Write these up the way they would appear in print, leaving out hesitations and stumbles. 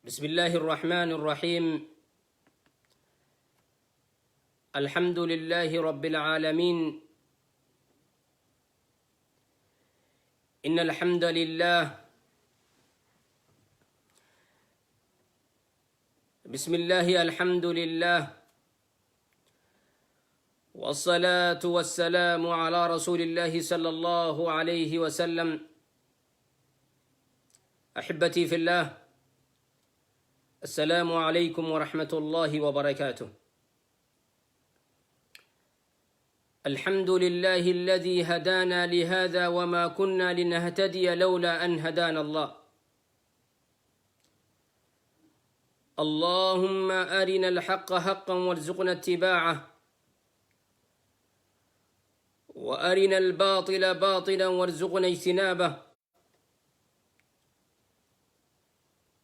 بسم الله الرحمن الرحيم. الحمد لله رب العالمين. إن الحمد لله. بسم الله، الحمد لله، والصلاة والسلام على رسول الله صلى الله عليه وسلم. أحبتي في الله، السلام عليكم ورحمة الله وبركاته. الحمد لله الذي هدانا لهذا وما كنا لنهتدي لولا أن هدانا الله. اللهم أرنا الحق حقا وارزقنا اتباعه، وأرنا الباطل باطلا وارزقنا اجتنابه.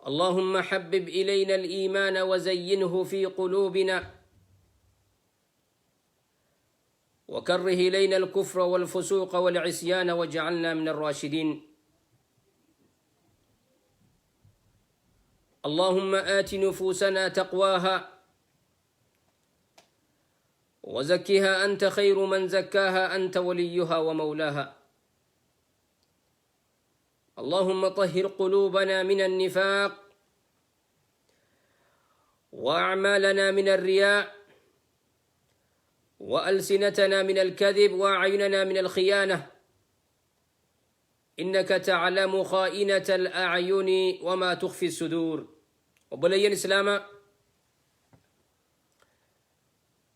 اللهم حبب إلينا الإيمان وزينه في قلوبنا، وكره إلينا الكفر والفسوق والعصيان واجعلنا من الراشدين. اللهم آت نفوسنا تقواها وزكها، أنت خير من زكاها، أنت وليها ومولاها. اللهم طهر قلوبنا من النفاق، وأعمالنا من الرياء، وألسنتنا من الكذب، وأعيننا من الخيانة، إنك تعلم خائنة الأعين وما تخفي الصدور. Obboleeyyan Islaamaa،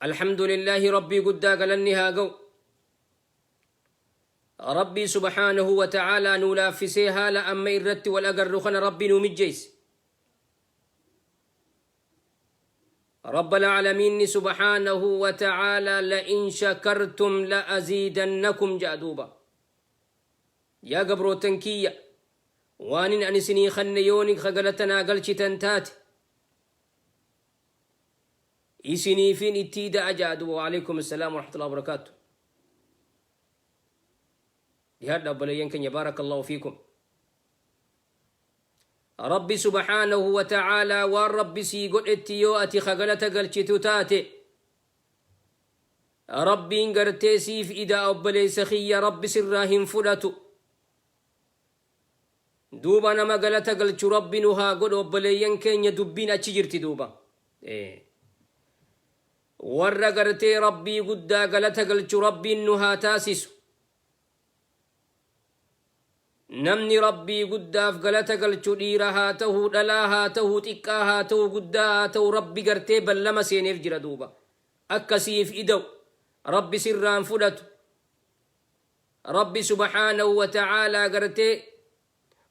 الحمد لله، Rabbii guddaa galanni haa ga'u. Rabbii سبحانه وتعالى nuu laaffisee haala amma irratti wal agarru kana Rabbi nuu mijjeesse. رب العالمين سبحانه وتعالى لئن شكرتم لأزيدنكم jedha duuba. Yaa gabrootan kiyya, waanin ani isinii kanne yooni galatanaa galchitan taate isiniifin itti ida'a jedha duuba. وعليكم السلام ورحمة الله وبركاته. Dhihaadha obboleeyyan keenya، بارك الله فيكم. Rabbi سبحانه وتعالى waan Rabbi sii godhetti yoo ati kagalata galchitu taate Rabbiin gartee siif ida'a. Obboleessa kiyya, Rabbi sirraa hin fudhatu duuba. Nama galata galchu Rabbi nu haa godhu. Obboleeyyan keenya, dubbiin achi jirti duuba. Warra gartee Rabbii guddaa galata galchu Rabbiin nu haa taasisu. Namni Rabbii guddaaf galata galchu, dhiira haa ta'uu, dhalaa haa ta'uu, xiqqaa haa ta'uu, guddaa haa ta'uu, Rabbi gartee ballama seeneef jira duuba akkasiif ida'u. Rabbi sirraan fudhatu. Rabbi سبحانه وتعالى gartee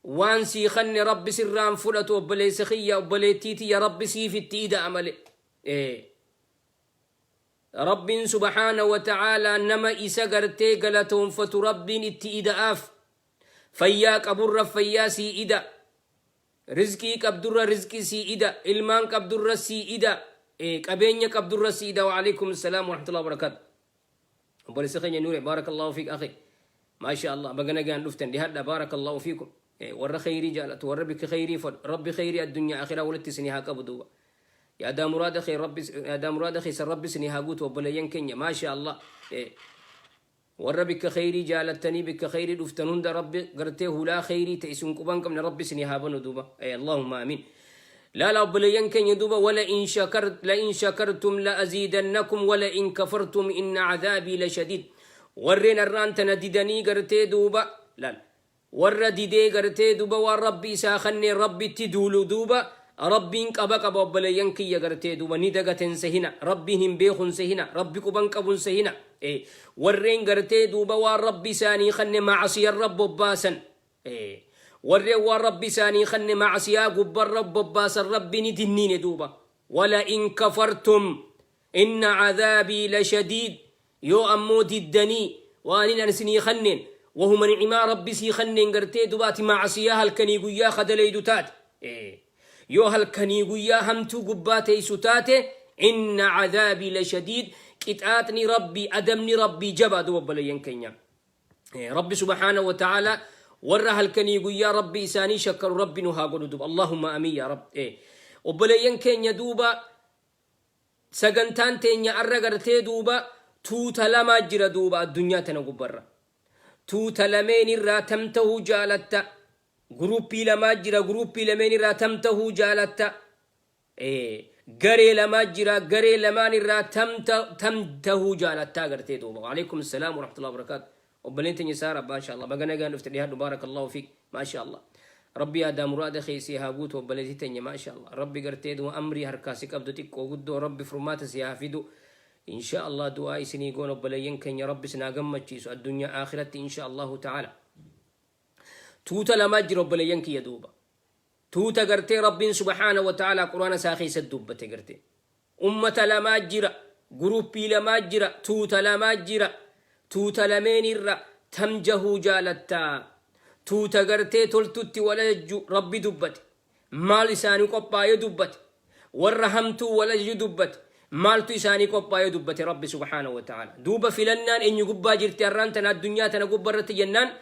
waan sii kanne Rabbi sirraan fudhatu. Obboleessa kiyya, obboleettii tiyya, Rabbi siif itti ida'a male. Rabbiin سبحانه وتعالى nama isa gartee galatoonfatu Rabbiin itti ida'aaf. Fayyaa qaburra fayyaa sii ida, rizqii qabdurra rizqii sii ida, ilmaan qabdurra sii ida, qabeenya qabdurra sii ida. وعليكم السلام ورحمة الله وبركاته. Obboleessa keenya Nuure، بارك الله فيك أخي، ما شاء الله، baga nagaan dhuftan. Dhihadha، بارك الله فيكم. Warra khayrii jaalatu, warra bikka khayrii fadhu, Rabbi khayrii addunyaa akhiraa walitti isinii haa qabu duuba. Yaadaa muraada kee Rabbi, yaadaa muraada keessan Rabbi isinii haa guutu. Obboleeyyan keenya، ما شاء الله، warra bikka khayrii jaalattanii bikka khayrii dhuftan hunda Rabbi gartee hulaa khayrii ta'e isin quban qabne Rabbi isinii haa banu duuba. اللهم آمين. Laala obboleeyyan keenya duuba, ولئن شكرتم لأزيدنكم ولئن كفرتم إن عذابي لشديد. Warreen arraan tana didanii gartee duuba, laal, warra didee gartee duuba waan Rabbi isaa kanneen Rabbitti duulu duuba, Rabbiin qaba qaba. Obboleeyyan kiyya, gartee duuba ni dagaten sehina, Rabbiin hin beekun sehina, Rabbi quban qabun sehina. Warreen gartee duuba waan Rabbi isaanii kanne macasiyarra bobbaasan, warreen waan Rabbi isaanii kanne macasiyaa gubbarra bobbaasan, Rabbi ni dinniine duuba. ولئن كفرتم إن عذابي لشديد. Yoo ammoo diddanii waan hin isinii kanneen wahuma ni'imaa Rabbi sii kanneen gartee dubaati macasiyaa halkanii guyyaa kadaleeydu taate, yoo halkanii guyyaa hamtuu gubbaa teeysu taate, إن عذابي لشديد. Qixaaxni Rabbii, adabni Rabbii jabaa duba. Obboleeyyan keenya, Rabbi سبحانه وتعالى Warra halkanii guyyaa Rabbi isaanii shakkaru Rabbi nu haa godhu duuba. Allahumma amiin yaa Rabbi. Obboleeyyan keenya duuba, sagantaan teenya arra gartee duuba tuuta lamaa jira duuba addunyaa tana gubbarra. Tuuta lameen irraa tam tahuu jaalatta? Guruuppii lamaa jira, guruuppii lameen irraa tam tahuu jaalatta? Garee lamaa jira, garee lamaan irraa tam tam tahuu jaalattaa gartee duuba? Waalaikum salaam warahmatullahi wabarakaatu. Obboleen teenya Saara, maasha Allah, baga nagaan dhufte, dhiyaadhu. Baarakallahu fiik, maasha Allah. Rabbi yaadaa muraada keessi haa guutu, obboleettii teenya, maasha Allah. Rabbi gartee duuba amrii harkaa si qabdu xiqqoo guddoo Rabbi furmaata si haa fidu, insha Allah. Du'aa isinii goon, obboleeyyan keenya. Rabbi isin haa gammachiisu addunyaa aakiratti, insha Allahu ta'ala. Tuuta lamaa jira, obboleeyyan kiyya, duuba. Tuuta gartee Rabbiin subhaana wa ta'ala Quraana isaa keessatti dubbate gartee. Ummata lamaa jira, guruppii lamaa jira, tuuta lamaa jira. Tuuta lameen irra tam jahuu jaalattaa? Tuuta gartee toltutti wal ajajju Rabbi dubbate. Maal isaanii qophaa'ee dubbate. Warra hamtuu wal ajaju dubbate. Maaltu isaanii qophaa'ee dubbate Rabbi subhaana wa ta'ala. Duuba filannaan eenyu gubbaa jirti har'aan tana addunyaa tana gubbaa irratti jennaan,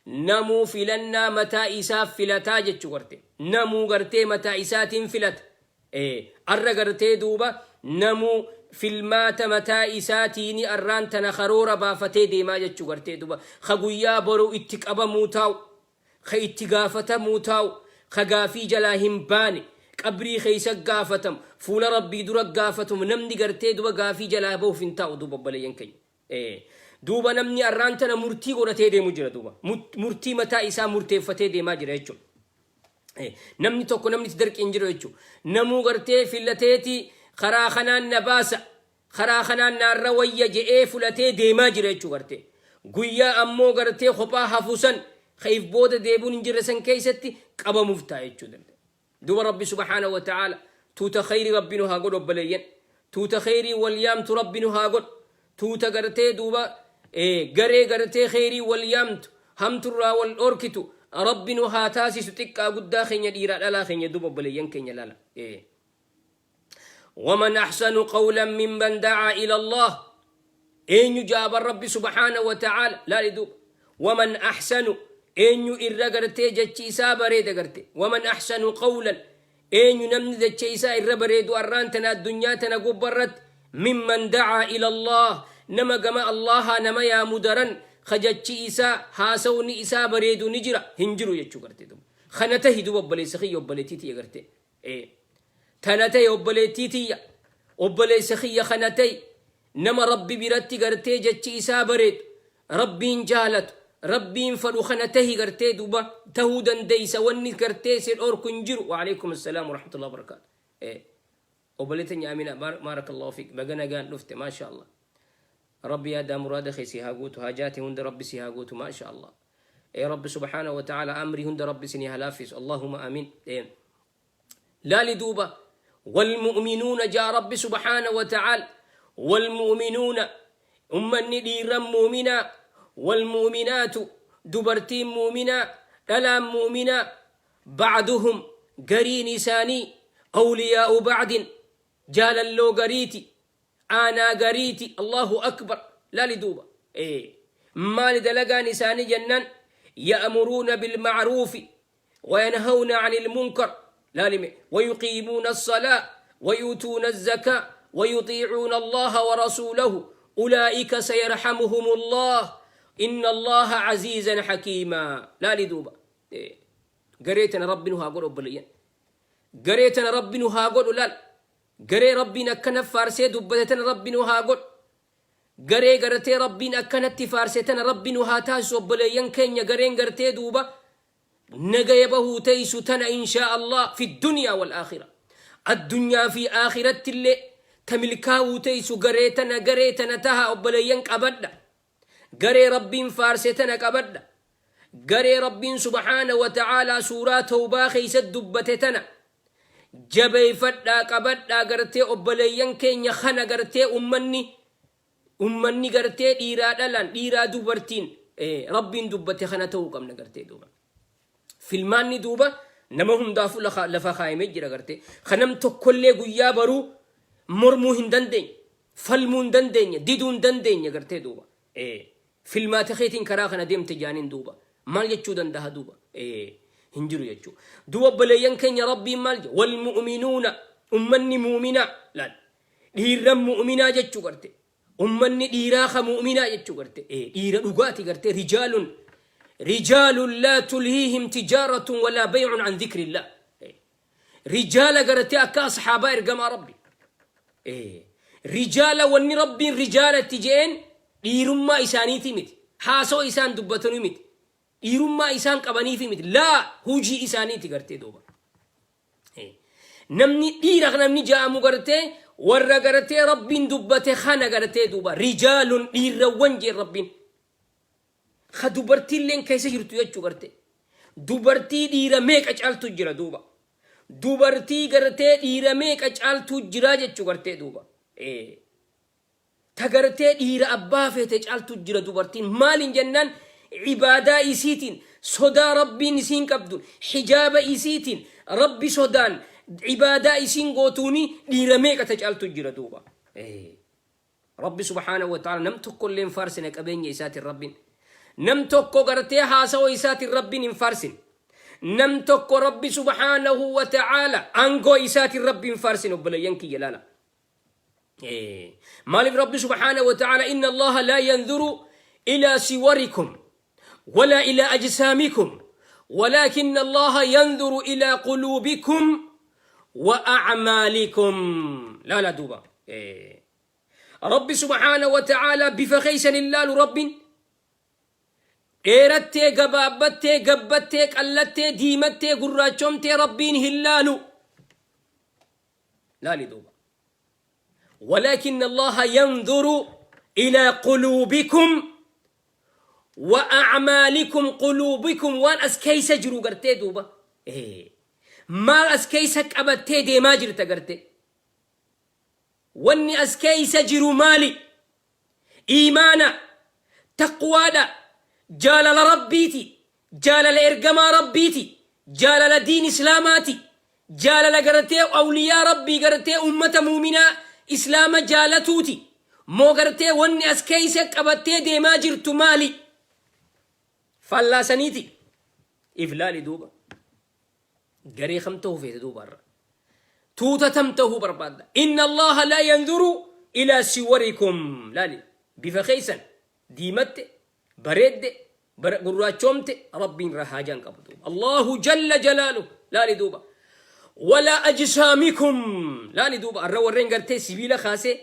namuu filannaa mataa isaa filataa jechuu garte. Namuu gartee mataa isaatiin filata. Arra gartee duuba namuu filmaata mataa isaatiini arraan tana karoora baafatee deemaa jechuu gartee duuba. Ka guyyaa boruu itti qabamuu taa'u, ka itti gaafatamuu taa'u, ka gaafii jalaa hin baane, qabrii keessa gaafatamu, fuula Rabbii dura gaafatamu, namni gartee duba gaafii jalaa bahuuf hin taa'u duuba, obboleeyyan keenya. Duuba namni arraan tana murtii godhatee deemu jira duuba. Murtii mataa isaa murteeffatee deemaa jira jechuudha. Namni tokko namni itti darqii hin jiru jechuudha. Namuu gartee filateeti karaa kanaan na baasa, karaa kanaan naarra wayya je'ee fulatee deemaa jira jechuu gartee. Guyyaa ammoo gartee kophaa hafu san, ka if booda deebi'uun hin jirre san keessatti qabamuuf ta'a jechuu danda'a. Duuba Rabbi subhaanahu wa ta'aala tuuta khayrii Rabbi nu haa godhu, obboleeyyan. Tuuta khayrii wal yaamtu Rabbi nu haa godhu. Tuuta gartee duuba garee gartee khayrii wal yaamtu, hamturraa wal dhorkitu Rabbi nu haa taasisu, xiqqaa guddaa keenya, dhiiraa dhalaa keenya duuba, obboleeyyan keenya, laala. ومن أحسن قولا ممن دعا إلى الله. Eenyu jaaban Rabbi subhaana wa ta'aala? Laali duuba, ومن أحسن, eenyu irra gartee jechi isaa bareeda garte? ومن أحسن قولا, eenyu namni jecha isaa irra bareedu arraan tana addunyaa tana gubbarratti? ممن دعا إلى الله, nama gama Allaha nama yaamu daran ka jechi isaa, haasawni isaa bareedu ni jira? Hin jiru jechuu garte duuba. Kana tahi duuba, obboleessa kiyya, obboleettii tiyya garte. Tana tahi, obboleettii tiyya, obboleessa kiyya, kana tahi. Nama Rabbi biratti gartee jechi isaa bareedu, Rabbiin jaalatu, Rabbiin fadhu kana tahi gartee duuba. Tahuu dandeeysa, wanni gartee si dhorku hin jiru. Waalaikum assalaam warahmatullahi wabarakaatu. Obboleettii Amina, baarakallahu fiik, baga nagaan dhufte, maasha Allah. Rabbi yaadaa muraada kee si haa guutu, haajaati hunda Rabbi si haa guutu, maasha Allah. Rabbi subhaanahu wa ta'ala amrii hunda Rabbi isinii haa laaffisu, allahumma amin. Laali duuba, والمؤمنون jaa Rabbi subhaanahu wa ta'ala, والمؤمنون, ummanni dhiirran mu'minaa, والمؤمنات, dubartiin mu'minaa, dhalaan mu'minaa, بعضهم, gariin isaanii, أولياء بعض, jaalalloo gariiti, aanaa gariiti. Allahu akbar. Laali duuba, maali dalagaan isaanii jennaan, يأمرون بالمعروف وينهون عن المنكر, laalime, ويقيمون الصلاة ويؤتون الزكاة ويطيعون الله ورسوله أولئك سيرحمهم الله إن الله عزيزا حكيما. Laali duuba, garee tana Rabbi nu haa godhu, obboleeyyan. Garee tana Rabbi nu haa godhu. Laal, garee Rabbiin akkana faarsee dubbate tana Rabbi nu haa godhu. Garee gartee Rabbiin akkanatti faarse tana Rabbi nu haa taasisu, obboleeyyan keenya. Gareen gartee duuba nagaya bahuu teeysu tana, inshaa Allah, في الدنيا والآخرة, addunyaa fi aakiratti illee ta milkaa'uu teeysu garee tana, garee tana taha, obboleeyyan. Qabadha, garee Rabbiin faarse tana qabadha. Garee Rabbiin subhaana wa ta'aalaa suuraa Tawbaa keeysat dubbate tana jabeeyfadhaa, qabadhaa gartee, obboleeyyan keenya. Kana gartee ummanni gartee dhiiraa dhalaan, dhiiraa dubartiin Rabbiin dubbate kana ta'uu qabna gartee duuba. Filmaanni duuba nama hundaafuu lafa kaayamee jira gartee. Kanam tokkollee guyyaa baruu mormuu hin dandeenye, falmuu hin dandeenye, diduu hin dandeenye gartee duuba. Filmaata keetiin karaa kana deemte jaaniin duuba. Maal jechuu dandaha duuba? Hin jiru jechuu. Duuba obboleeyyan keenya, Rabbiin maal jedha? Walmu'minuuna, ummanni mu'minaa laal, dhiirran mu'minaa jechuu garte. Ummanni dhiiraa ka mu'minaa jechuu garte. Dhiira dhugaati garte. Rijaalun, rijaalun laa tulhiihim tijaaratun walaa bay'un an dhikrillah. Rijaala gartee akka asxaabaa ergamaa Rabbi. Rijaala, wanni Rabbiin rijaala itti je'een dhiirummaa isaaniitii miti. Haasoo isaan dubbatanuu miti. Dhiirummaa isaan qabaniifi miti. Laa, hujii isaaniiti gartee duuba. Namni dhiira, namni ja'amu gartee warra gartee Rabbiin dubbate kana gartee duuba. Rijaalun, dhiirrawwan jeen Rabbiin. Ka dubartiilleen keessa jirtu jechuu gartee. Dubartii dhiira meeqa caaltu jira duuba. Dubartii gartee dhiira meeqa caaltu jira jechuu gartee duuba. Ta gartee dhiira abbaa feete caaltu jira dubartiin. Maaliin jennaan, ibaadaa isiitiin, sodaa Rabbiin isiin qabduun, hijaaba isiitiin, Rabbi sodaan ibaadaa isiin gootuuni dhiira meeqa ta caaltu jira duuba. Rabbi subhaanahu wa ta'ala nam tokko illee hin faarsine qabeenya isaatiin Rabbiin. Nam tokko gartee haasawa isaatiin Rabbiin hin faarsine. Nam tokko Rabbi subhaanahu wa ta'ala aangoo isaatiin Rabbiin hin faarsine, obboleeyyan kiyya, laala. Maaliif Rabbi subhaanahu wa ta'ala inna Allaha laa yanzuru ilaa siwarikum walaa ilaa ajsaamikum walaakinna Allaha yanzuru ilaa quluubikum wa a'maalikum. Laala duuba. Rabbi subhaanahu wa ta'ala bifa keeysan hin laalu Rabbiin. Dheerattee, gabaabbattee, gabbattee, qallattee, diimattee, gurraachomtee Rabbiin hin laalu. Laali duuba. Walaakinna Allaha yanzuru ilaa quluubikum wa a'maalikum. Quluubikum, waan as keeysa jiru gartee duuba. Maal as keeysa qabattee deemaa jirta gartee? Wanni as keeysa jiru maali? Iimaana, taqwaadha, jaalala Rabbiiti, jaalala ergamaa Rabbiiti, jaalala diin Islaamaati, jaalala gartee awliyaa Rabbii, gartee ummata muuminaa Islaama jaalatuuti. Moo gartee wanni as keeysa qabattee deemaa jirtu maali? Fallaasaniiti. If laali duuba. Garee kam ta'uu feete duuba irra? Tuuta tam ta'uu barbaadda? Inna Allaha laa yanzuru ilaa siwarikum. Laali, bifa keessan diimatte, bareedde, gurraachoomte, Rabbiin irraa haajaa hin qabu duuba. Allahu jalla jalaalu. Laali duuba. Walaa ajsaamikum. Laali duuba, arra warreen gartee sibiila kaasee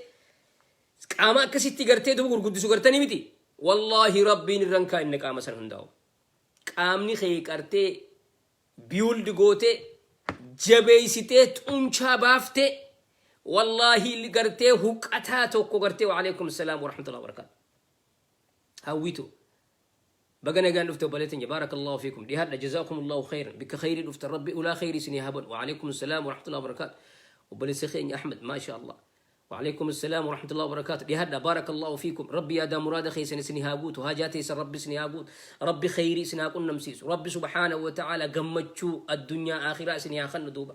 qaama akkasitti gartee duuba gurguddisu gartanii miti. Wallaahi Rabbiin irra hin kaa'inne qaama san hundaa'u. Qaamni kee qartee build gootee, jabeessitee, xunchaa baaftee, wallaahi gartee huqqataa tokko gartee. Waalaikum salaam warahmatullahi wabarakatuh. Hawwitu, baga nagaan dhufte obboleettiin. Barakallahu fiikum, dhihaadha. Jazaakumullahu khayran, bikka khayrii dhuftan Rabbi ulaa khayrii isinii haa banu. Waalaikum salaam warahmatullahi wabarakatuh. Obboleessi keenya Ahmed, maasha Allah. وعليكم السلام ورحمة الله وبركاته، dhihaadha. بارك الله فيكم. Rabbi yaadaa muraada keessan isinii haa guutu, haajaa teessan Rabbi isinii haa guutu, Rabbi khayrii isin haa qunnamsiisu, Rabbi subhaanahu wa ta'ala gammachuu addunyaa akhiraa isinii haa kennu duuba.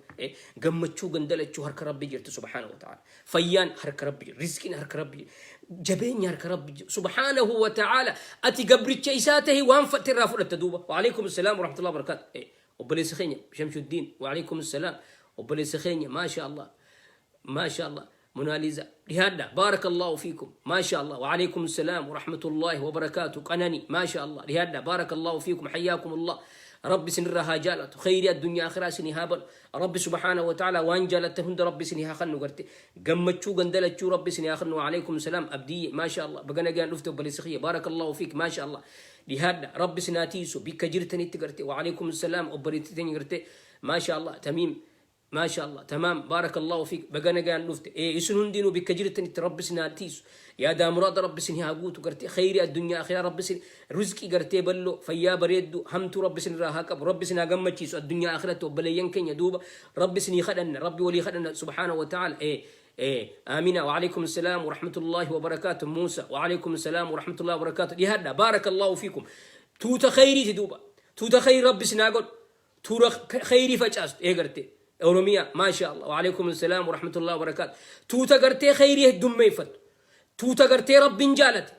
Gammachuu gandalachuu harka Rabbi jirtu subhaanahu wa ta'ala. Fayyaan harka Rabbi jiru, rizqiin harka Rabbi jiru, jabeenya harka Rabbi jiru subhaanahu wa ta'ala. Ati gabricha isaa tahi, waan fatte irraa fudhatta duuba. وعليكم السلام ورحمة الله وبركاته. Obboleessi keenya Shamshuddin, وعليكم السلام obboleessi keenya, maasha Allah. ما شاء الله موناليزا، dhihaadha. بارك الله فيكم، ما شاء الله. وعليكم السلام ورحمة الله وبركاته. قنني، ما شاء الله، dhihaadha. بارك الله فيكم، حياكم الله. Rabbi isinirra haa jaalatu, khayrii addunyaa akhiraa isinii haa banu. Rabbi subhaanahu wa ta'ala waan jaalattan hunda Rabbi isinii haa kennu garte. Gammachuu gandalachuu Rabbi isinii haa kennu. وعليكم السلام Abdiyye, ما شاء الله, baga nagaan dhufte obboleessi kiyya. بارك الله فيك، ما شاء الله. Dhihaadha, Rabbi isin haa tiisu bikka jirtanitti garte. وعليكم السلام obboleettii teenya garte, ما شاء الله. Tamiim, ما شاء الله، تمام، بارك الله فيك, baga nagaan dhufte. Isin hundinuu bikka jirtanitti Rabbi isin haa tiisu, yaadaa muraada Rabbi isin haa guutu gartee. Khayrii addunyaa akhiraa Rabbi isin rizqii gartee bal'oo, fayyaa bareeddu, hamtuu Rabbi isin irraa haa qabu, Rabbi isin haa gammachiisu addunyaa akhiratti, obboleeyyan keenya duuba. Rabbi isinii kadhanna, Rabbi walii kadhanna subhaanahu wa ta'ala. آمنة، وعليكم السلام ورحمة الله وبركاته. موسى، وعليكم السلام ورحمة الله وبركاته. dhihaadha. بارك الله فيكم. Tuuta khayriiti duuba, tuuta khayrii Rabbi isin haa godhu, tuura khayrii facaastu ee gartee Oromiyaa, maasha Allah. وعليكم السلام ورحمة الله وبركاته. Tuuta gartee khayrii heddummeeffattu, tuuta gartee Rabbiin jaalate,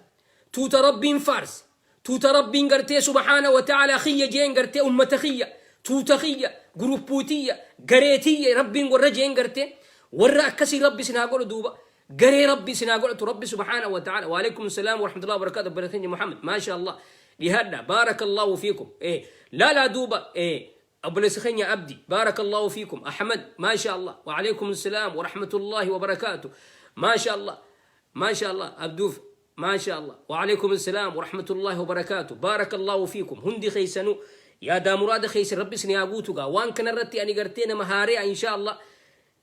tuuta Rabbiin faarse. Tuuta Rabbiin gartee subhaana wa ta'ala kiyya jeen gartee, ummata kiyya, tuuta kiyya, guruppuu tiyya, garee tiyya Rabbiin warra jeen gartee, warra akkasii Rabbi isin haa godhu duuba. Garee Rabbi isin haa godhatu Rabbi subhaana wa ta'ala. Wa alaikum salaam wa rahmatullahi wa barakatuh. Barakatuh Muhammad, maasha Allah, dhihaadha. Barakallahu fiikum. Laalaa duuba, obboleessa keenya Abdi, barakallahu fiikum. Ahmad, maasha Allah. Wa alaikum salaam wa rahmatullahi wa barakatuh. Maasha Allah, maasha Allah. Abduuf, maasha Allah. Wa alaikum salaam wa rahmatullahi wa barakatuh. Barakallahu fiikum. Hundi keessanuu yaadaa muraada keessa Rabbi isin haa guutu gaa. Waan kanarratti ani gartee nama haari'a, insha Allah.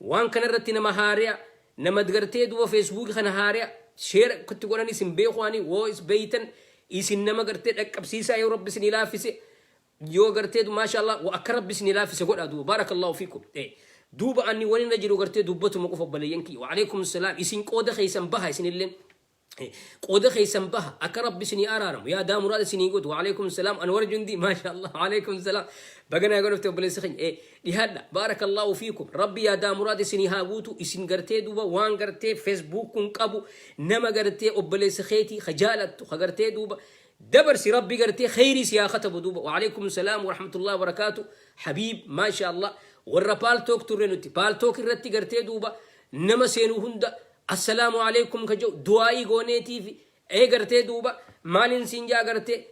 Waan kanarratti nama haari'a, nama gartee duuba Feesbuukii kana haari'a, share itti godhan isin beeku. Ani woo is beeytan isin nama gartee dhaqqabsiisaa yoo Rabbi isin laaffise, yoo gartee, maasha Allah, wa akka Rabbi isin laaffise godha duuba. Barakallahu fiikum. Duuba ani wani na jiru gartee dubbatuma qofa, obboleeyyan kiyya. Wa alaikum salaam. Isin qooda keessan baha, isinillee qooda keessan baha, akka Rabbi isinii araaramu, yaadaa muraada isinii godhu. Waalaikum salaam. Anwar Jundi, maasha Allah. Waalaikum salaam. Baga naa godhufte, obboleessa keenya. Dhihaadha. Barakallahu fiikum. Rabbi yaadaa muraada isinii haa guutu. Isin gartee duuba waan gartee Facebook kun qabu nama gartee obboleessa keetii ka jaalattu ka gartee duuba dabarsi. Rabbi gartee khayrii si haa katabu duuba. Waalaikum salaam warahmatullahi wabarakaatu. Habiib, maasha Allah. Warra Paltalk turre nuti Paltalk irratti gartee duuba nama seenuu hunda assalaamu alaikum ka jedhu du'aa'ii gooneetiif gartee duuba maaliin siin jaa gartee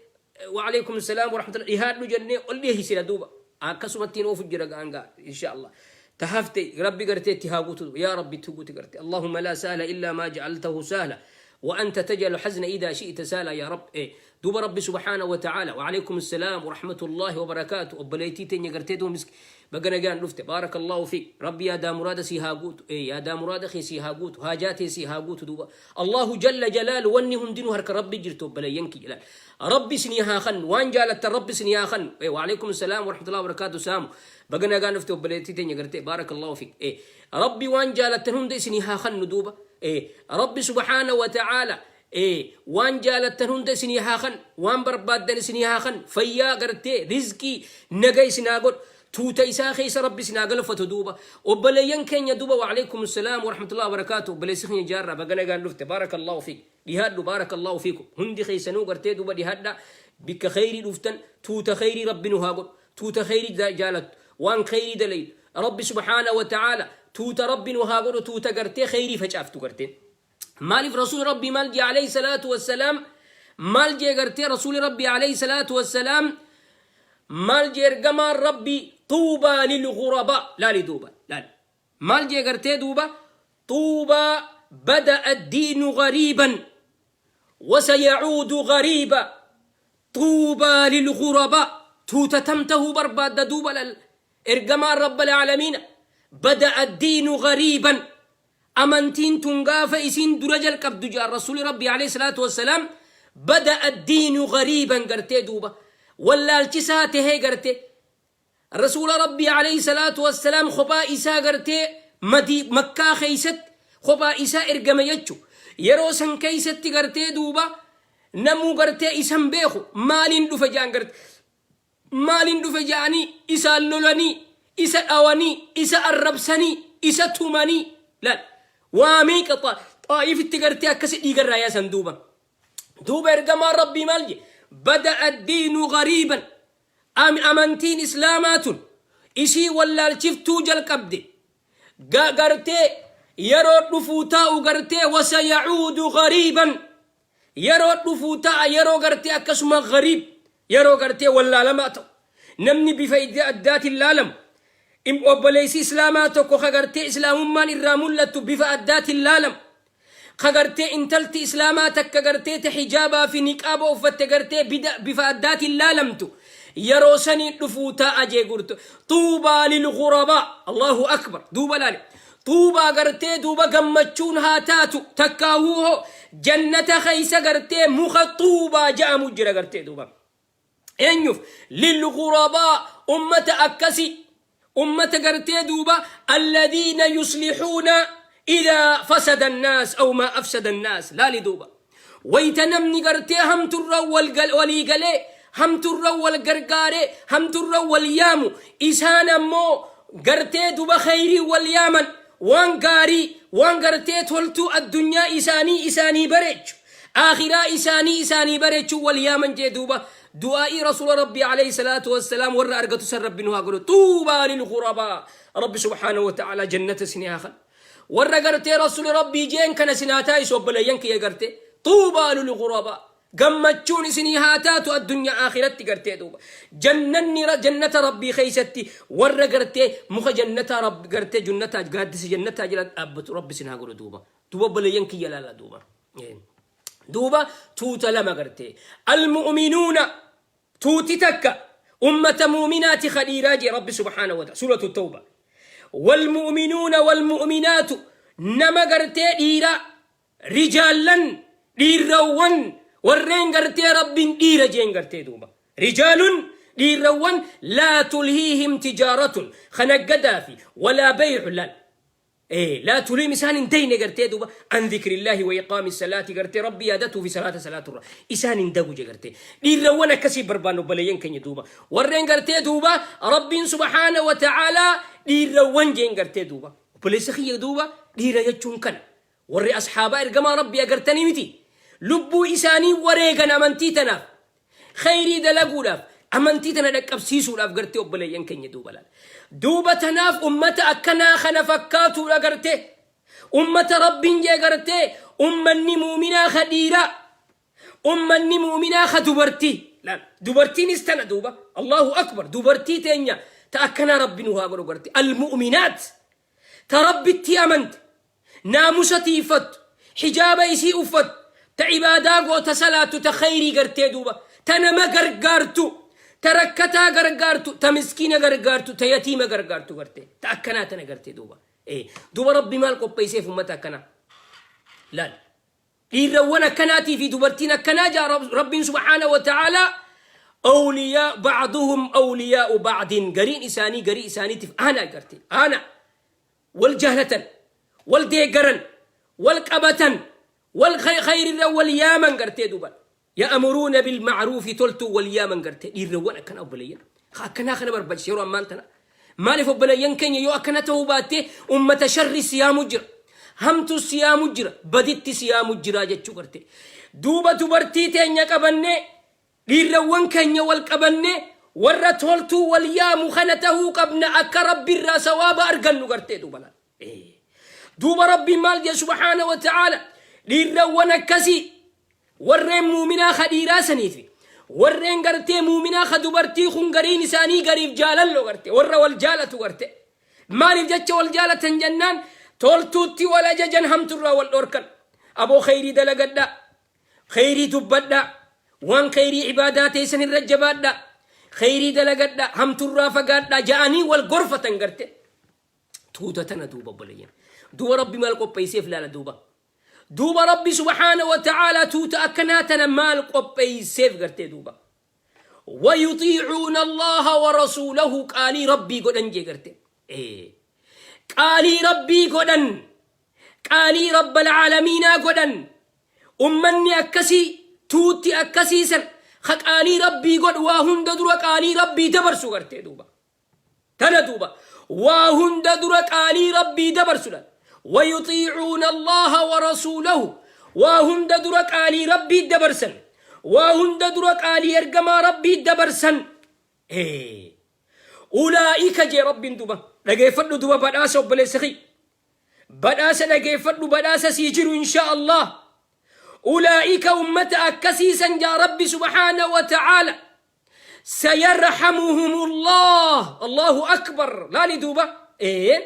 waalaikum salaam warahmatullahi, dhihaadhu jennee ol dhiheessina duuba. Akkasumatti hin oofu jira gaangaa, insha Allah. Tahafte Rabbi gartee itti haa guutu. Yaa Rabbi, itti guuti gartee. اللهم لا سهل إلا ما جعلته سهلا وأنت تجعل الحزن إذا شئت سهلا يا رب. دوبا ربي سبحانه وتعالى. وعليكم السلام ورحمة الله وبركاته. Obboleettii teenya gartee duuba misk, baga nagaan dhufte. بارك الله فيك. Rabbi yaadaa muraada si haa guutu, yaadaa muraada kee si haa guutu, haajaatee si haa guutu duuba. الله جل جلاله, wanni hundinuu harka Rabbi jirtu, obboleeyyan kiyya. Ilaal, Rabbi isinii haa kannu waan jaalattan, Rabbi isinii haa kannu. وعليكم السلام ورحمة الله وبركاته. Saamu, baga nagaan dhufte, obboleettii teenya gartee. بارك الله فيك. Rabbi waan jaalattan hunda isinii haa kannu duuba. Rabbi سبحانه وتعالى waan jaalattan hunda isinii haa kan, waan barbaaddan isinii haa kan, fayyaa gartee, rizqii, naga isin haa godhu. Tuuta isaa keessa Rabbi isin haa galfatu duuba, obboleeyyan keenya duuba. وعليكم السلام ورحمة الله وبركاته. Obboleessi keenya jaarraa, baga nagaan dhufte. بارك الله فيك. Dhihaadhu. بارك الله فيكم. Hundi keessanuu gartee duuba dhihaadha. Bikka khayrii dhuftan, tuuta khayrii Rabbi nu haa godhu, tuuta khayrii jaalattu, waan khayrii dalaydu. Rabbi سبحانه وتعالى tuuta Rabbi nu haa godhu, tuuta gartee khayrii facaaftu gartee. Maaliif Rasuuli Rabbii maal jee عليه الصلاة والسلام? Maal jee gartee Rasuuli Rabbii عليه الصلاة والسلام? Maal jee ergamaan Rabbii? طوبى للغرباء. Laali duuba, laali maal jee gartee duuba: طوبى، بدأ الدين غريبا وسيعود غريبا، طوبى للغرباء. Tuuta tam tahuu barbaadda duuba? Lal, ergamaan رب العالمين: بدأ الدين غريبا, amantiin tun gaafa isiin dura jalqabdu jaa Rasuuli Rabbii عليه الصلاة والسلام. بدأ الدين غريبا gartee duuba wallaalchisaa tahee gartee Rasuula Rabbii عليه الصلاة والسلام kophaa isaa gartee madii Makkaa keeysatti kophaa isaa ergame jechu. Yeroo san keeysatti gartee duuba namuu gartee isan beeku. Maaliin dhufe jaan garte, maaliin dhufe jaanii isaan lolanii, isa dhawanii, isa arrabsanii, isa tumanii. Laal, waa meeqa Xaa'ifitti gartee akkasi dhiigarraa yaasan duuba. Duuba ergamaan Rabbii maal je? بدأ الدين غريبا, amantiin Islaamaa tun isii wallaalchiftuu jalqabde gartee yeroo dhufuu taa'u gartee. وسيعود غريبا, yeroo dhufuu ta'a, yeroo gartee akkasuma غريب, yeroo gartee wallaalamaa ta'u, namni bifa addaatiin laalamu, obboleessi Islaamaa tokko ka gartee Islaamummaan irraa mul'attu bifa addaatiin laalamu, ka gartee intalti Islaamaa takka gartee ta hijaabaa fi niqaaba uffatte gartee bifa addaatiin laalamtu, yeroo sanii dhufuu ta'a jee gurtu. طوبى للغرباء. الله أكبر. Duuba laale, طوبى gartee duuba gammachuun haa taatu takkaahuu jannata keeysa gartee muka xuubaa ja'amu jira gartee duuba. Eenyuuf? للغرباء, ummata akkasi, ummata gartee duuba الذين يصلحون إذا فسد الناس أو ما أفسد الناس. Laali duuba, wayta namni gartee hamturra walii galee, hamturra wal gargaaree, hamturra wal yaamu, isaan ammoo gartee duba khayrii wal yaaman, waan gaarii, waan gartee toltuu addunyaa isaanii bareechu. Aakhiraa isaanii isaanii bareechuu wal yaaman jee duuba. Du'aa'ii Rasuula Rabbii alayhi salaatu wassalaam warra argatu san Rabbi nu haa godhu. Tuubaa lil ghurabaa. Rabbi subhaanahu wa ta'aalaa jannata isinii haa kanu. Warra gartee Rasuuli Rabbii jeen kana isin haa taasisu obboleeyyan kiyya gartee. Tuubaa lil ghurabaa. Gammachuun isinii haa taatu addunyaa aakhiratti gartee duuba. Jannanni jannata Rabbii keessatti warra gartee muka jannataa Rabbi gartee junnataa gaaddisa jannataa jala dhaabbatu Rabbi isin haa godhu duuba. Duuba obboleeyyan kiyya laala duuba. Duuba tuuta lama gartee. Almu'minuuna tuuti takka ummata mu'minaati khadhiiraa jee Rabbi subhaanahu wa ta'ala. Suuratu Tawba. Walmu'minuuna walmu'minaatu nama gartee dhiiraa rijaallan dhiirrawwan warreen gartee Rabbiin dhiira jeen gartee duuba. Rijaalun dhiirrawwan laa tulhiihim tijaaratun kanaggadaa fi walaa bay'u laal. Ee laa tulihim isaan hin dayne gartee duuba an dhikrillaahi wa iqaami salaati gartee Rabbi yaadatuu fi salaata salaaturra isaan hin dagu je gartee. Dhiirrawwan akkasii barbaannu obboleeyyan keenya duuba. Warreen gartee duuba Rabbiin subhaana wa ta'aalaa dhiirrawwan jeen gartee duuba. Obboleessa kiyya duuba dhiira jechuun kana. Warri ashaabaa ergamaa Rabbii agartanii miti. Lubbuu isaanii wareegan amantii tanaaf. Khayrii dalaguudhaaf amantii tana dhaqqabsiisuudhaaf gartee obboleeyyan keenya duuba laala. Duuba tanaaf ummata akkanaa kana fakkaatuudha gartee. Ummata Rabbiin jee gartee ummanni muuminaa ka dhiiraa. Ummanni muuminaa ka dubartii. Laal dubartiinis tana duuba. Allahu akbar dubartii teenya ta akkanaa Rabbi nu haa godhu gartee. Al-mu'minaat ta Rabbitti amante naamusa tiiyfattu, hijaaba isii uffattu, ta ibaadaa goota salaattu, ta khayrii gartee duuba, ta nama gargaartu, ta rakkataa gargaartu, ta miskiina gargaartu, ta yatiima gargaartu gartee, ta akkanaa tana gartee duuba. Duuba Rabbi maal qopheesseef ummata akkanaa? Laal. Dhiirrawwan akkanaatii fi dubartiin akkanaa jaa Rabbiin subhaanahu wa ta'aalaa awliyaa ba'duhum awliyaa'u ba'din gariin isaanii garii isaaniitiif aanaa garte aanaa wal jaalatan wal deeggaran wal qabatan wal khayrirra wal yaaman gartee duuba ya'muruuna bil ma'ruufi toltuu wal yaaman gartee dhiirrawwan akkanaa obboleeyyan akkanaa kana barbaachisa yeroo ammaan tana Maaliif obboleeyyan keenya yoo akkana ta'uu baatte ummata sharri siyaamu jira. Hamtu siyaamu jira. Baditti siyaamu jira jechuu garte. Duuba dubartii teenya qabannee dhiirrawwan keenya wal qabannee warra toltuu wal yaamu kana ta'uu qabna akka rabbi irraa sawaaba argannu gartee duuba laal. Duuba rabbiin maal jedhe subhaana wa ta'aala dhiirrawwan akkasii Warreen muuminaa ka dhiiraa sanii fi warreen gartee muuminaa ka dubartii kun gariin isaanii gariif jaalalloo garte warra wal jaalatu garte maaliif jecha wal jaalatan jennaan toltuutti wal ajajan hamturraa wal dhorkan aboo kheyrii dalagadhaa kheyrii dubbadhaa waan kheyrii ibaadaa teessan irra jabaadhaa kheyrii dalagadhaa hamturraa fagaadhaa ja'anii wal gorfatan garte tuuta tana duuba obboleeyyan duuba rabbi maal qopheesseef laala duuba Duuba Rabbi subhaana wa ta'aalaa tuuta akkanaa tana maal qopheeyseef gartee duuba. Wayuxiicuuna Allaaha wa rasuulahu qaalii Rabbii godhan jee garte. Qaalii Rabbii godhan. Qaalii Rabbal caalamiinaa godhan. Ummanni akkasii tuutti akkasii san ka qaalii Rabbii godhu waa hunda dura qaalii Rabbii dabarsu gartee duuba. Tana duuba waa hunda dura qaalii Rabbii dabarsudha. Wayuxiicuuna Allaaha wa rasuulahu waa hunda dura qaalii Rabbii dabarsan. Waa hunda dura qaalii ergamaa Rabbii dabarsan. Ulaa'ika jee Rabbiin duuba dhageeffadhu duuba badhaasa obboleessa kiyya. Badhaasa dhageeffadhu badhaasa sii jiru inshaa Allah. Ulaa'ika ummata akkasiisan jaa Rabbi subhaana wa ta'aala. Sayarhamuhumullah. Allahu akbar. Laali duuba. Ee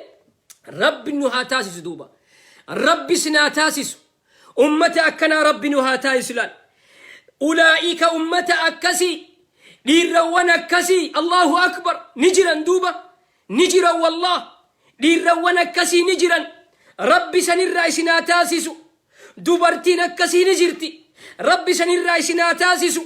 Rabbi nu haa taasisu duuba. Rabbi sin haa taasisu. Ummata akkanaa Rabbi nu haa taasisu laal. Ulaa'ika ummata akkasii dhiirrawwan akkasii Allahu akbar ni jiran duuba. Ni jiran wallah. Dhiirrawwan akkasii ni jiran. Rabbi sanirraa isin haa taasisu. Dubartiin akkasii ni jirti. Rabbi sanirraa isin haa taasisu.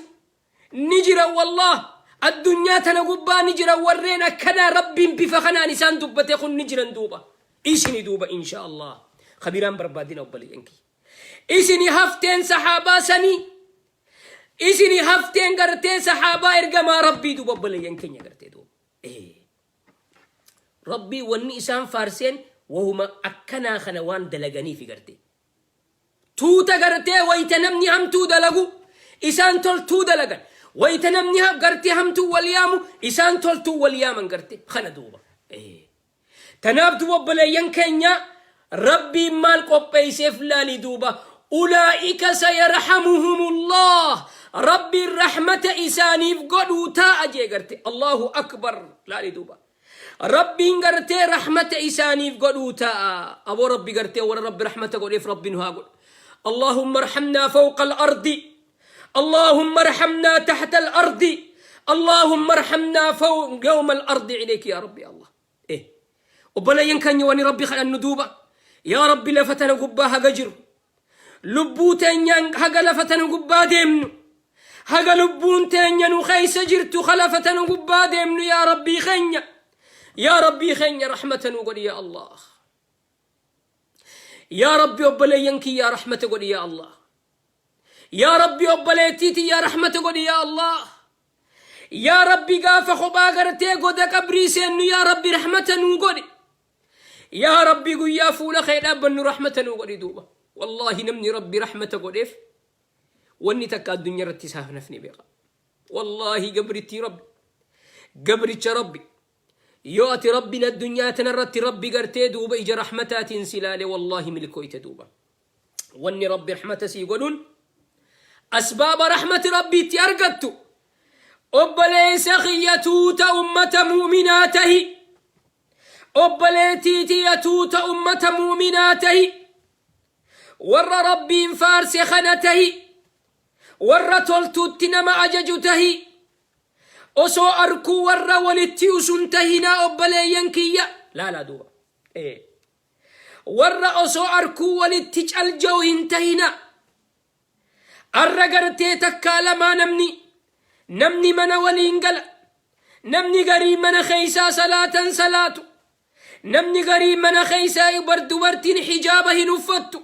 Ni jiran wallaah addunyaa tana gubbaa ni jiran warreen akkanaa rabbiin bifa kanaan isaan dubbate kun ni jiran duuba isini duuba insha Allah kabiraan barbaadina obboleeyyan kiyya isini hafteen sahaabaa sanii isini hafteen gartee sahaabaa ergamaa rabbii duuba obboleeyyan keenya gartee duuba rabbii wanni isaan faarseen wahuma akkanaa kana waan dalaganiifi gartee. Tuuta gartee wayta namni hamtuu dalagu isaan toltuu dalagan. Wayta namni gartee hamtuu wal yaamu isaan toltuu wal yaaman garte kana duuba. Tanaaf duuba obboleeyyan keenya, Rabbiin maal qopheesseef laali duuba. Ulaa'ika sayarhamuhumullah, Rabbiin rahmata isaaniif godhuu taa'a jee garte. Allahu akbar, laali duuba. Rabbiin gartee rahmata isaaniif godhuu taa'a. Aboo Rabbi gartee warra Rabbi rahmata godheef Rabbi nu haa godhu. Allahumma arhamnaa fawqa al-ardi. Allahumma arhamnaa tahta al-ardi. Allahumma arhamnaa fawqa yawma al-ardi ilayki ya Rabbi Allah. Obboleeyyan keenya, wani Rabbi kadhannu duuba. Yaa Rabbi, lafa tana gubbaa haga jiru. Lubbuu teenyaan haga lafa tana gubbaa deemnu. Haga lubbuun teenya nu keessa jirtu ka lafa tana gubbaa deemnu, yaa Rabbii keenya. Yaa Rabbii keenya, rahmata nu godhi yaa Allah. Yaa Rabbi, obboleeyyan kiyyaa rahmata godhi yaa Allah. Yaa Rabbi, obboleettii tiyyaa rahmata godhi yaa Allah. Yaa Rabbi, gaafa kophaa gartee goda qabrii seennu, yaa Rabbi, rahmata nuu godhi. Yaa Rabbi, guyyaa fuula kee dhaabbannu rahmata nuu godhi duuba. Wallaahi, namni Rabbi rahmata godheef wanni takka addunyaa irratti isaaf nafni beeka. Wallaahi, gabrittii Rabbi, gabricha Rabbi, yoo ati Rabbiin addunyaa tanarratti Rabbi gartee duuba ija rahmataatiin si ilaale, wallaahi milkooyte duuba. Wanni Rabbi rahmata sii godhuun asbaaba rahmati Rabbiitti argattu, obboleessa kiyya, tuuta ummata mu'minaa tahi. Obboleettii tiyya, tuuta ummata mu'minaa tahi. Warra Rabbiin faarse kana tahi. Warra toltuutti nama ajaju tahi. Osoo arkuu warra walitti usun tahinaa, obboleeyyan kiyya. Laalaa duuba. Warra osoo arkuu walitti calja'u hin tahina. Arra gartee takkaa lamaa namni mana waliin gala. Namni garii mana keeysaa salaatan salaatu. Namni garii mana keeysaa dubartiin hijaaba hin uffattu.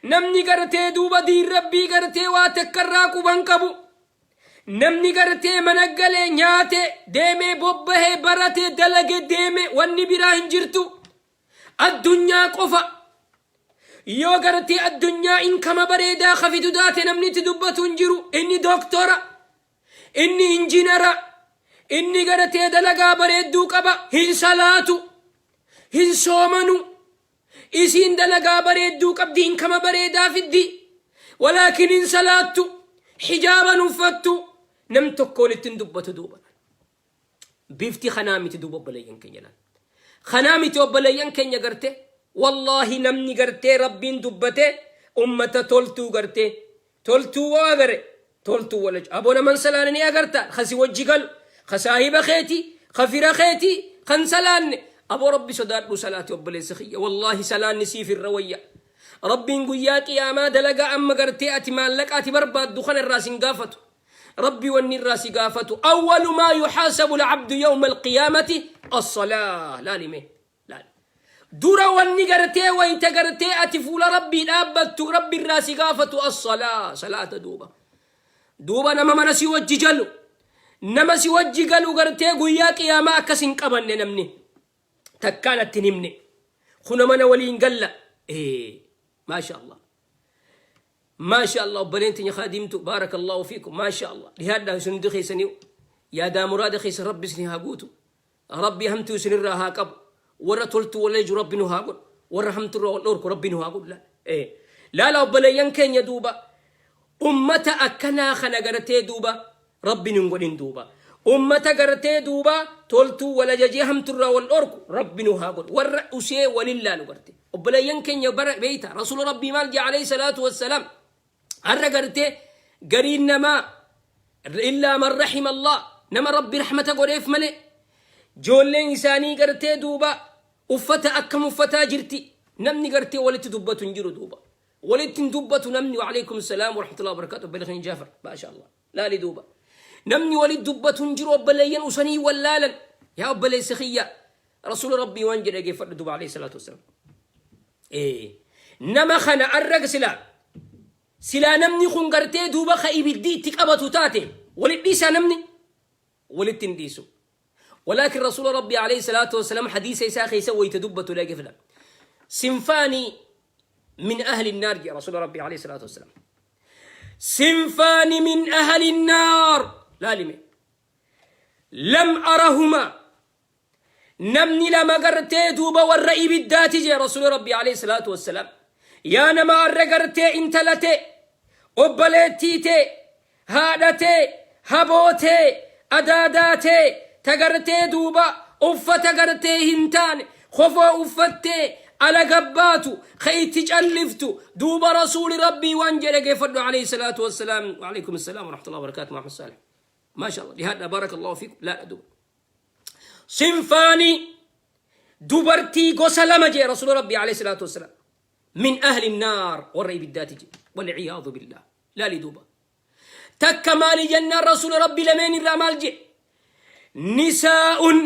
Namni gartee duuba diin Rabbii gartee waa takkarraa quban qabu. Namni gartee mana galee, nyaate, deemee, bobbahee, barate, dalage, deeme, wanni biraa hin jirtu. Addunyaa qofa. Yoo gartee addunyaa inkama bareedaa kafitu taate, namni itti dubbatu hin jiru. Inni dooktora. Inni injinara. Inni gartee dalagaa bareedduu qaba. Hin salaatu. Hin soomanu. Isiin dalagaa bareedduu qabdi, inkama bareedaa fiddi. Walaakin hin salaattu. Hijaaban uffattu. Nam tokko walitti hin dubbatu duuba. Bifti kanaa miti duuba, obboleeyyan keenya, laal. Kanaa miti, obboleeyyan keenya, garte. Wallaahi, namni gartee Rabbiin dubbate ummata toltuu gartee. Toltuu waa agare. Toltuu wala. Aboo, naman salaanne ni agarta. Kasi wajji galu. Ka saahiba keeti. Ka fira keeti. Kan salaanne. Aboo, Rabbi sodaadhu, salaati, obboleessa kiyya. Wallaahi, salaanni siif irra wayya. Rabbiin guyyaa qiyaamaa dalagaa amma gartee ati maallaqa ati barbaaddu kana irraa sin gaafatu. Rabbi wanni irraa si gaafatu, awwalu maa yuhaasabu al-abdu yawma al-qiyaamati as-salaa. Laali mee. Laali. Dura wanni gartee wayta gartee ati fuula Rabbii dhaabbattu Rabbi irraa si gaafatu as-salaa. Salaata duuba. Duuba nama mana si wajji jalu. Nama si wajji galu gartee guyyaa qiyaamaa akkas hin qabanne namni. Takkaan atti hin himne. Kuna mana waliin galla. Maasha Allah. Maasha Allah, obboleen teenya kaadiimtu, baarakallahu fiikum, maasha Allah, dhihaadhaa. Isin hundi keessanii yaadaa muraada keessa Rabbi isin haa guutu. Rabbi hamtuu isinirraa haa qabu. Warra toltuu waleeju Rabbi nu haa godhu. Warra hamtuurraa wal dhorku Rabbi nu haa godhu. Laala, obboleeyyan keenya, duuba ummata akkanaa kana gartee duuba Rabbi nun godhin duuba. Ummata gartee duuba toltuu wal ajajee hamturraa wal dhorku Rabbi nu haa godhu. Warra usee walin laalu garte. Obboleeyyan keenya, bara beeyta Rasuula Rabbii maal jee alayhi salaatu wassalaam? Har'a gartee gariin namaa, illaa man rahima Allah, nama Rabbi rahmata godheef malee, ijoolleen isaanii gartee duuba uffata akkam uffataa jirti, namni gartee walitti dubbatu hin jiru duuba. Walitti hin dubbatu namni. Wa alaykum salaam wa rahmatullahi wa barakatuh, obboleeyyan Jaafar, maasha Allah. Laali duuba. Namni walitti dubbatu hin jiru, obboleeyyan usanii wallaalan. Yaa obboleessa kiyya, Rasuula Rabbii waan jedhe geeffadhu duuba alayhi salaatu wassalaam. Nama kana arra silaa namni kun gartee duuba ka ibiddi itti qabatu taate, walit dhiisaa? Namni walitti hin dhiisu. Walaakin Rasuula Rabbii alayhi salaatu wassalaam hadiisa isaa keessa wayita dubbatu dhaggeeffadha. Sinfaani Min ahli naar jedhe Rasuula Rabbii alayhi salaatu wassalaam. Sinfaani min ahli naar laalime. Lam arahuma namni lama gartee duuba warra ibiddaati jee Rasuula Rabbii alayhi salaatu wassalaam. Yaa nama arra gartee intala tee, obboleettii tee, haadha tee, haboo tee, adaadaa tee, ta gartee duuba uffata gartee hin taane, kofoo uffattee ala gabbaatu, ka itti calliftu, duuba Rasuuli Rabbii waan jedhe geeffadhu alayhi salaatu wassalaam. Wa alaykum assalaam wa rahmatullahi wa barakaatu Muhammad Salih. Maasha Allah dhihaadha barakallahu fiikum laadha duuba. Sinfaani dubartii gosa lama jee Rasuula Rabbii alayhi salaatu wassalaam. Min ahli naar warra ibiddaati jee. Walciyaadu billah. Laali duuba. Takka maali jennaan Rasuula Rabbii lameen irraa maal jee? Nisaa'un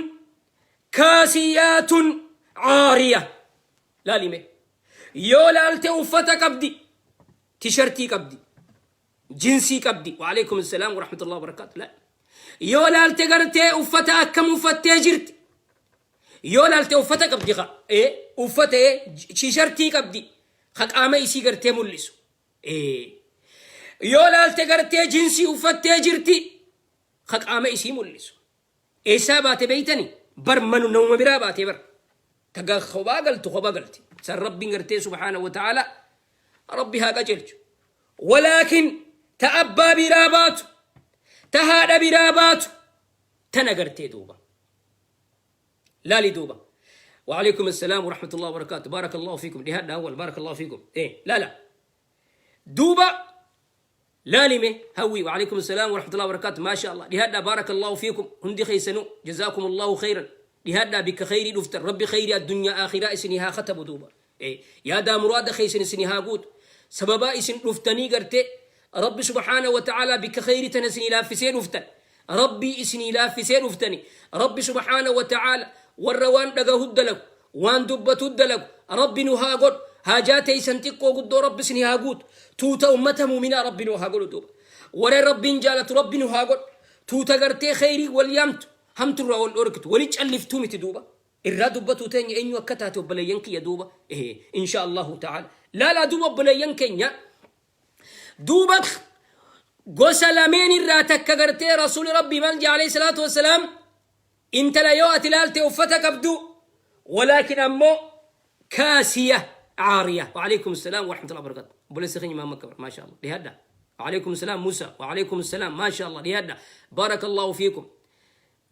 kaasiyaatun caariya. Laali mee. Yoo laalte uffata qabdi. Tishartii qabdi. Jinsii qabdi. Waalaikum salaam wa rahmatullahi wa barakaatu. La. Yoo laalte gartee uffata akkam uffattee jirti. Yoo laalte uffata qabdi ka. Ee uffata ee tishartii qabdi. Ka qaama isii gartee mul'isu. Ee yoo laalte gartee jinsii uffattee jirti. Ka qaama isii mul'isu. Eessaa baate beeytani? Bar manu namuma biraa baatee bar. Taga kophaa galtu kophaa galti. San Rabbiin gartee subhaanahu wa ta'ala Rabbi haa qajeelchu. Walaakin ta abbaa biraa baatu, ta haadha biraa baatu, tana gartee duuba. Laali duuba. وعليكم السلام ورحمة الله وبركاته بارك الله فيكم لهذا أول بارك الله فيكم إيه لا لا دوبا Laali mee Hawwii Wa'aleykum salaam warahmatullahi wabarakatuh Maasha Allah dhihaadhaa baarakallaahu fiikum hundi keessanuu jazaakumullaahu kheyran dhihaadhaa bikka kheyrii dhuftan rabbi kheyrii addunyaa aakhiraa isinii haa katabu duuba yaadaa muraada keessan isinii haa guutu sababaa isin dhuftanii gartee rabbi subhaana wa ta'aalaa bikka kheyrii tana isinii laaffisee dhuftan rabbii isinii laaffisee dhuftani rabbi subhaana wa ta'aala warra waan dhagahu dalagu waan dubbatu dalagu rabbi nu haa godhu haajaa teeysan xiqqoo guddoo rabbi isinii haa guutu tuuta ummata muuminaa rabbi nu haa godhu duuba warra rabbiin jaalatu rabbi nu haa godhu tuuta gartee kheyrii wal yaamtu hamturraa wal dhorkitu wali calliftuu miti duuba irraa dubbatuu teenya eenyu akka taate obboleeyyan kiyya duuba insha allahu ta'ala laalaa duuba obboleeyyan keenya duuba gosa lameen irraa takka gartee rasuuli rabbii maal jedhe alayhi salaatu wassalaam Intala yoo ati laalte uffata qabdu walaakin ammoo kaasiya caariya. Waalaikum salaam warahmatullahi wabarakatuh. Obboleessa keenya Maamma Kabar maasha Allah dhiyaadha. Waalaikum salaam Musa waalaikum salaam maasha Allah dhiyaadha. Barakallahu fiikum.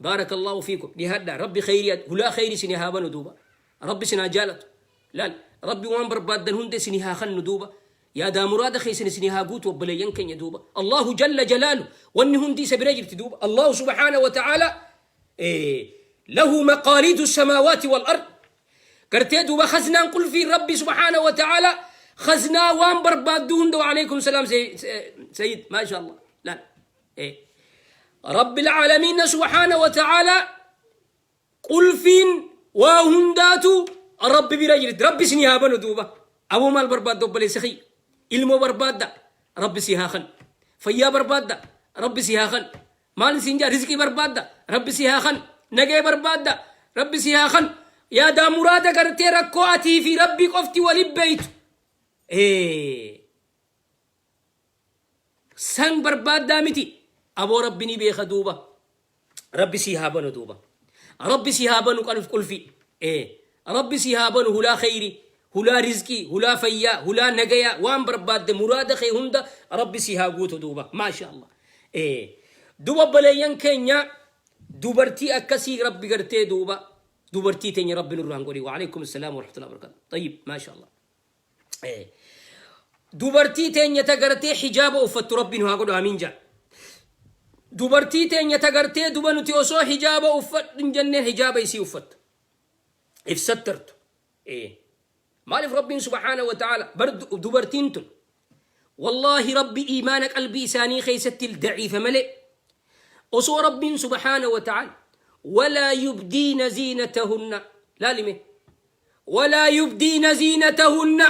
Barakallahu fiikum dhiyaadha. Rabbi khayrii hulaa khayrii isin haa banu duuba. Rabbi isin haa jaalatu. Laal Rabbi waan barbaaddan hunda isin haa kennu duuba. Yaadaa muraada keessan isinii haa guutu obboleeyyan keenya duuba. Allahu jalla jalaalu wanni hundi isa bira jirti duuba. Allahu subhaanahu wa ta'ala lahu maqaaliidu samaawaati wal ard. Gartee duuba khaznaan qulfii Rabbi subhaanahu wa ta'ala khaznaa waan barbaaddu hunda wa alaikum salaam sayyid maasha Allah. Laal. Rabbil aalamiin subhaanahu wa ta'ala Qulfiin waa hundaatu Rabbi bira jirti. Rabbi isinii haa banu duuba. Aboo maal barbaadda obboleessa kiyya? Ilmoo barbaadda? Rabbi si haa kanu. Fayyaa barbaadda? Rabbi si haa kanu. Maal isin jaa rizqii barbaadda? Rabbi si haa kanu. Nagee barbaadda? Rabbi si haa kanu. Yaadaa muraada gartee rakkoo atii fi Rabbi qofti wali beeytu. San barbaaddaa miti. Aboo Rabbi ni beeka duuba. Rabbi sii haa banu duuba. Rabbi sii haa banu qalf qulfi. Ee. Rabbi sii haa banu hulaa kheyri, hulaa rizqii, hulaa fayyaa, hulaa nagayaa, waan barbaadde muraada kee hunda Rabbi sii haa guutu duuba. Maasha Allah. Ee. Duba obboleeyyan keenya dubartii akkasii Rabbi gartee duuba dubartii teenya Rabbi nurraan godhi. Wa alaikum salaam wa rahmatullahi wa barakatuh. Tayyib maasha Allah. Ee. Dubartii teenya ta gartee hijaaba uffattu Rabbi nu haa godhu amiin jaa. Dubartii teenya ta gartee duba nuti osoo hijaaba uffadhu hin jenneen hijaaba isii uffattu. If sattartu. Ee. Maaliif Rabbiin subhaana wa ta'ala bar dubartiin tun wallaahi Rabbi iimaana qalbii isaanii keessatti daciifa malee osoo Rabbiin subhaana wa ta'ala walaa yubdiina ziinatahunna laalime walaa yubdiina ziinatahunna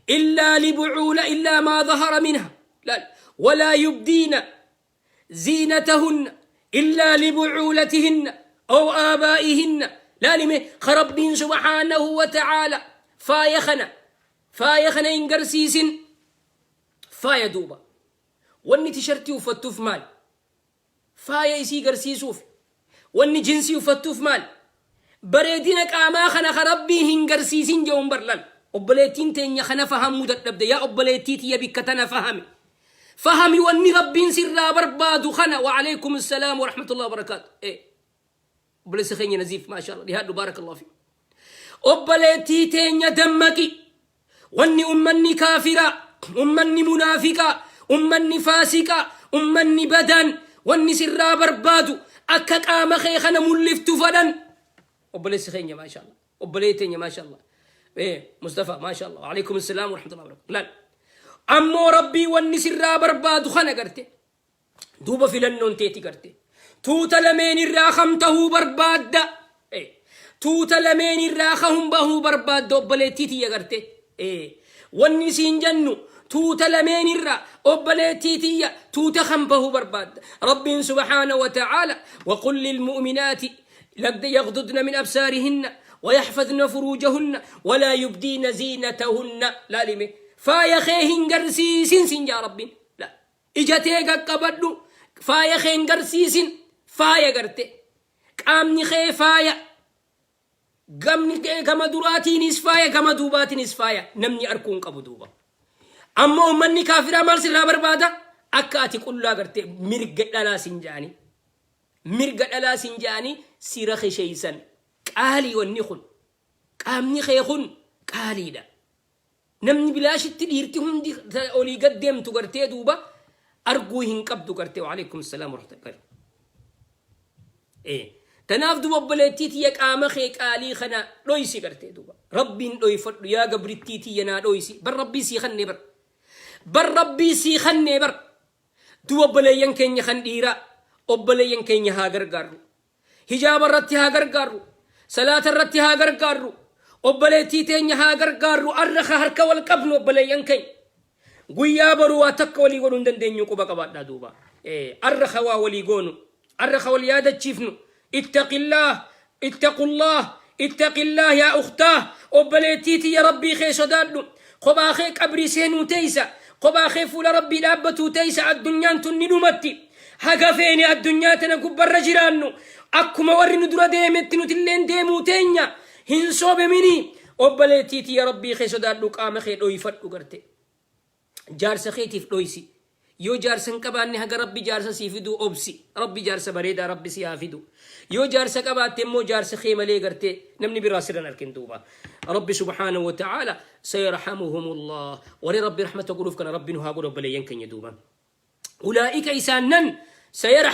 illaa libucuula illaa maa dhahara minha laal walaa yubdiina ziinatahunna illaa libucuulatihinna aw aabaa'ihinna laalime ka Rabbiin subhaanahu wa ta'aala faaya kana Faaya kana hin garsiisin. Faaya duuba. Wanni tishartii uffattuuf maal? Faaya isii garsiisuuf. Wanni jinsii uffattuuf maal? Bareedina qaamaa kana ka Rabbiin hin garsiisin je'uun bar lal. Obboleettiin teenya kana fahamuu dadhabde. Yaa obboleettii tiyya bikka tana fahami. Fahami wanni Rabbiin sirraa barbaadu kana. Wa alaikum salaam wa rahmatullahi wa barakaatu. Eh. Obboleessa keenya Naziif maashaa Allah dhihaadhu baarakallahu fi. Obboleettii teenya dammaqi. Wanni ummanni kaafiraa, ummanni munaafiqaa, ummanni faasiqaa, ummanni badaan wanni sirraa barbaadu akka qaama kee kana mul'iftu fadhan. Obboleessi keenya maashaa Allah. Obboleettii teenya maashaa Allah. Mustafa maashaa Allah. Waalaikum salaam wa rahmatullahi wa barakatuh. Laal. Ammoo Rabbii wanni sirraa barbaadu kana garte. Duuba filannoon teeti garte. Tuuta lameen irraa kam tahuu barbaadda? Tuuta lameen irraa kam bahuu barbaadda obboleettii tiyya garte? Wanni siin jennu tuuta lameen irraa obboleettii tiyya tuuta kam bahuu barbaadda? Rabbiin subhaana wa ta'aala waqul lilmu'minaati yaghdudna min absaarihinna ويحفظن فروجهن ولا يبدين زينتهن laalime faaya kee hin garsiisin siin jaa Rabbiin la Ija tee qaqqabadhu, faaya kee hin garsiisin, faaya garte. Qaamni kee faaya. Gamni kee gama duraatiinis faaya, gama duubaatiinis faaya. Namni arkuu hin qabu duuba. Amma uummanni kaafiraa maal sirraa barbaada? Akka ati qullaa garte mirga dhalaa sin ja'anii. Mirga dhalaa sin ja'anii si rakisheessan. Qaalii wanni kun. Qaamni kee kun qaaliidha. Namni bilaashitti dhiirti hundi olii gad deemtu gartee duuba arguu hin qabdu gartee waalaikum salaam warahmatullahi Eh tanaaf duuba obboleettii tiyya qaama kee qaalii kana dhoysi gartee duuba rabbiin dhoyfadhu yaa gabrittii tiyya naa dhoysi bar rabbii sii kannee bar bar rabbii sii kannee bar duuba obboleeyyan keenya kan dhiiraa obboleeyyan keenya haa gargaarru Hijaaba irratti haa gargaarru. Salaata irratti haa gargaarru. Obboleettii teenya haa gargaarru. Arra ka harka wal qabnu obboleeyyan keenya. Guyyaa boru waa takka walii godhuu hin dandeenyu quba qabaadhaa duuba. Arra ka waa walii goonu. Arra ka wal yaadachiifnu. Ittaqillaah. Ittaqullaah. Ittaqillaah yaa ukhtaa. Obboleettii tiyya Rabbii kee sodaadhu. Kophaa kee qabrii seenuu teessa. Kophaa kee fuula Rabbii dhaabbatuu teessa. Addunyaan tun ni dhumatti. Haga feene addunyaa tana gubbarra jiraannu akkuma warri nu dura deemetti nutilleen deemuu teenya. Hin soobemini. Obboleettii tiyya Rabbii kee sodaadhu qaama kee dhoyfadhu garte. Jaarsa keetiif dhoysi. Yoo jaarsa hin qabaanne haga Rabbi jaarsa sii fiduu obsi. Rabbi jaarsa bareedaa Rabbi si haa fidu. Yoo jaarsa qabaatte immoo jaarsa kee malee gartee namni biraa sirran arkin duuba. Rabbi subhaanahu wa ta'aala sayarhamuhumullah. Warri Rabbi rahmata godhuuf kana Rabbi nu haa godhu obboleeyyan keenya duuba. Ulaa'ika isaannan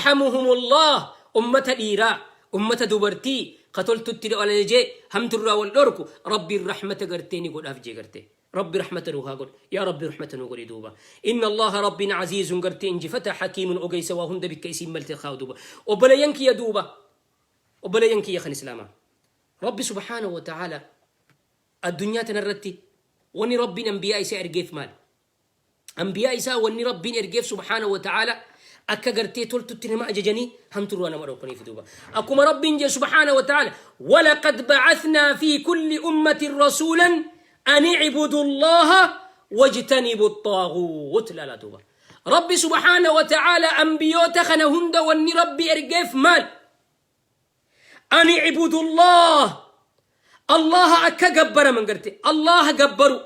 sayarhamuhumullah ummata dhiiraa ummata dubartii ka toltutti wal ajajee hamturraa wal dhorku Rabbiin rahmata gartee ni godhaaf jee gartee. Rabbi rahmata nuu haa godhu yaa Rabbi rahmata nuu godhi duuba. Inna Allaha Rabbiin aziizun gartee injifata hakiimun ogeessa waa hunda bikka isiin malte kaa'u duuba. Obboleeyyan kiyya duuba obboleeyyan kiyya kan islaamaa Rabbi subhaanahu wa ta'aala addunyaa tanarratti wani Rabbiin anbiyaa isaa ergeef maali? Anbiyaa isaa wanni Rabbiin ergeef subhaanahu wa ta'aala akka gartee toltutti nama ajajanii hamturraa nama dhorkaniif duuba. Akkuma Rabbiin jee subhaanahu wa ta'aala walaqad ba'athnaa fi kulli ummatin rasuulan an i'budu Allaha wajtanibu xaaguut laalaa duuba. Rabbi subhaanahu wa ta'aala anbiyoota kana hunda wanni Rabbi ergeef maal? An i'budullaah Allaha akka gabbaraman garte Allaha gabbaru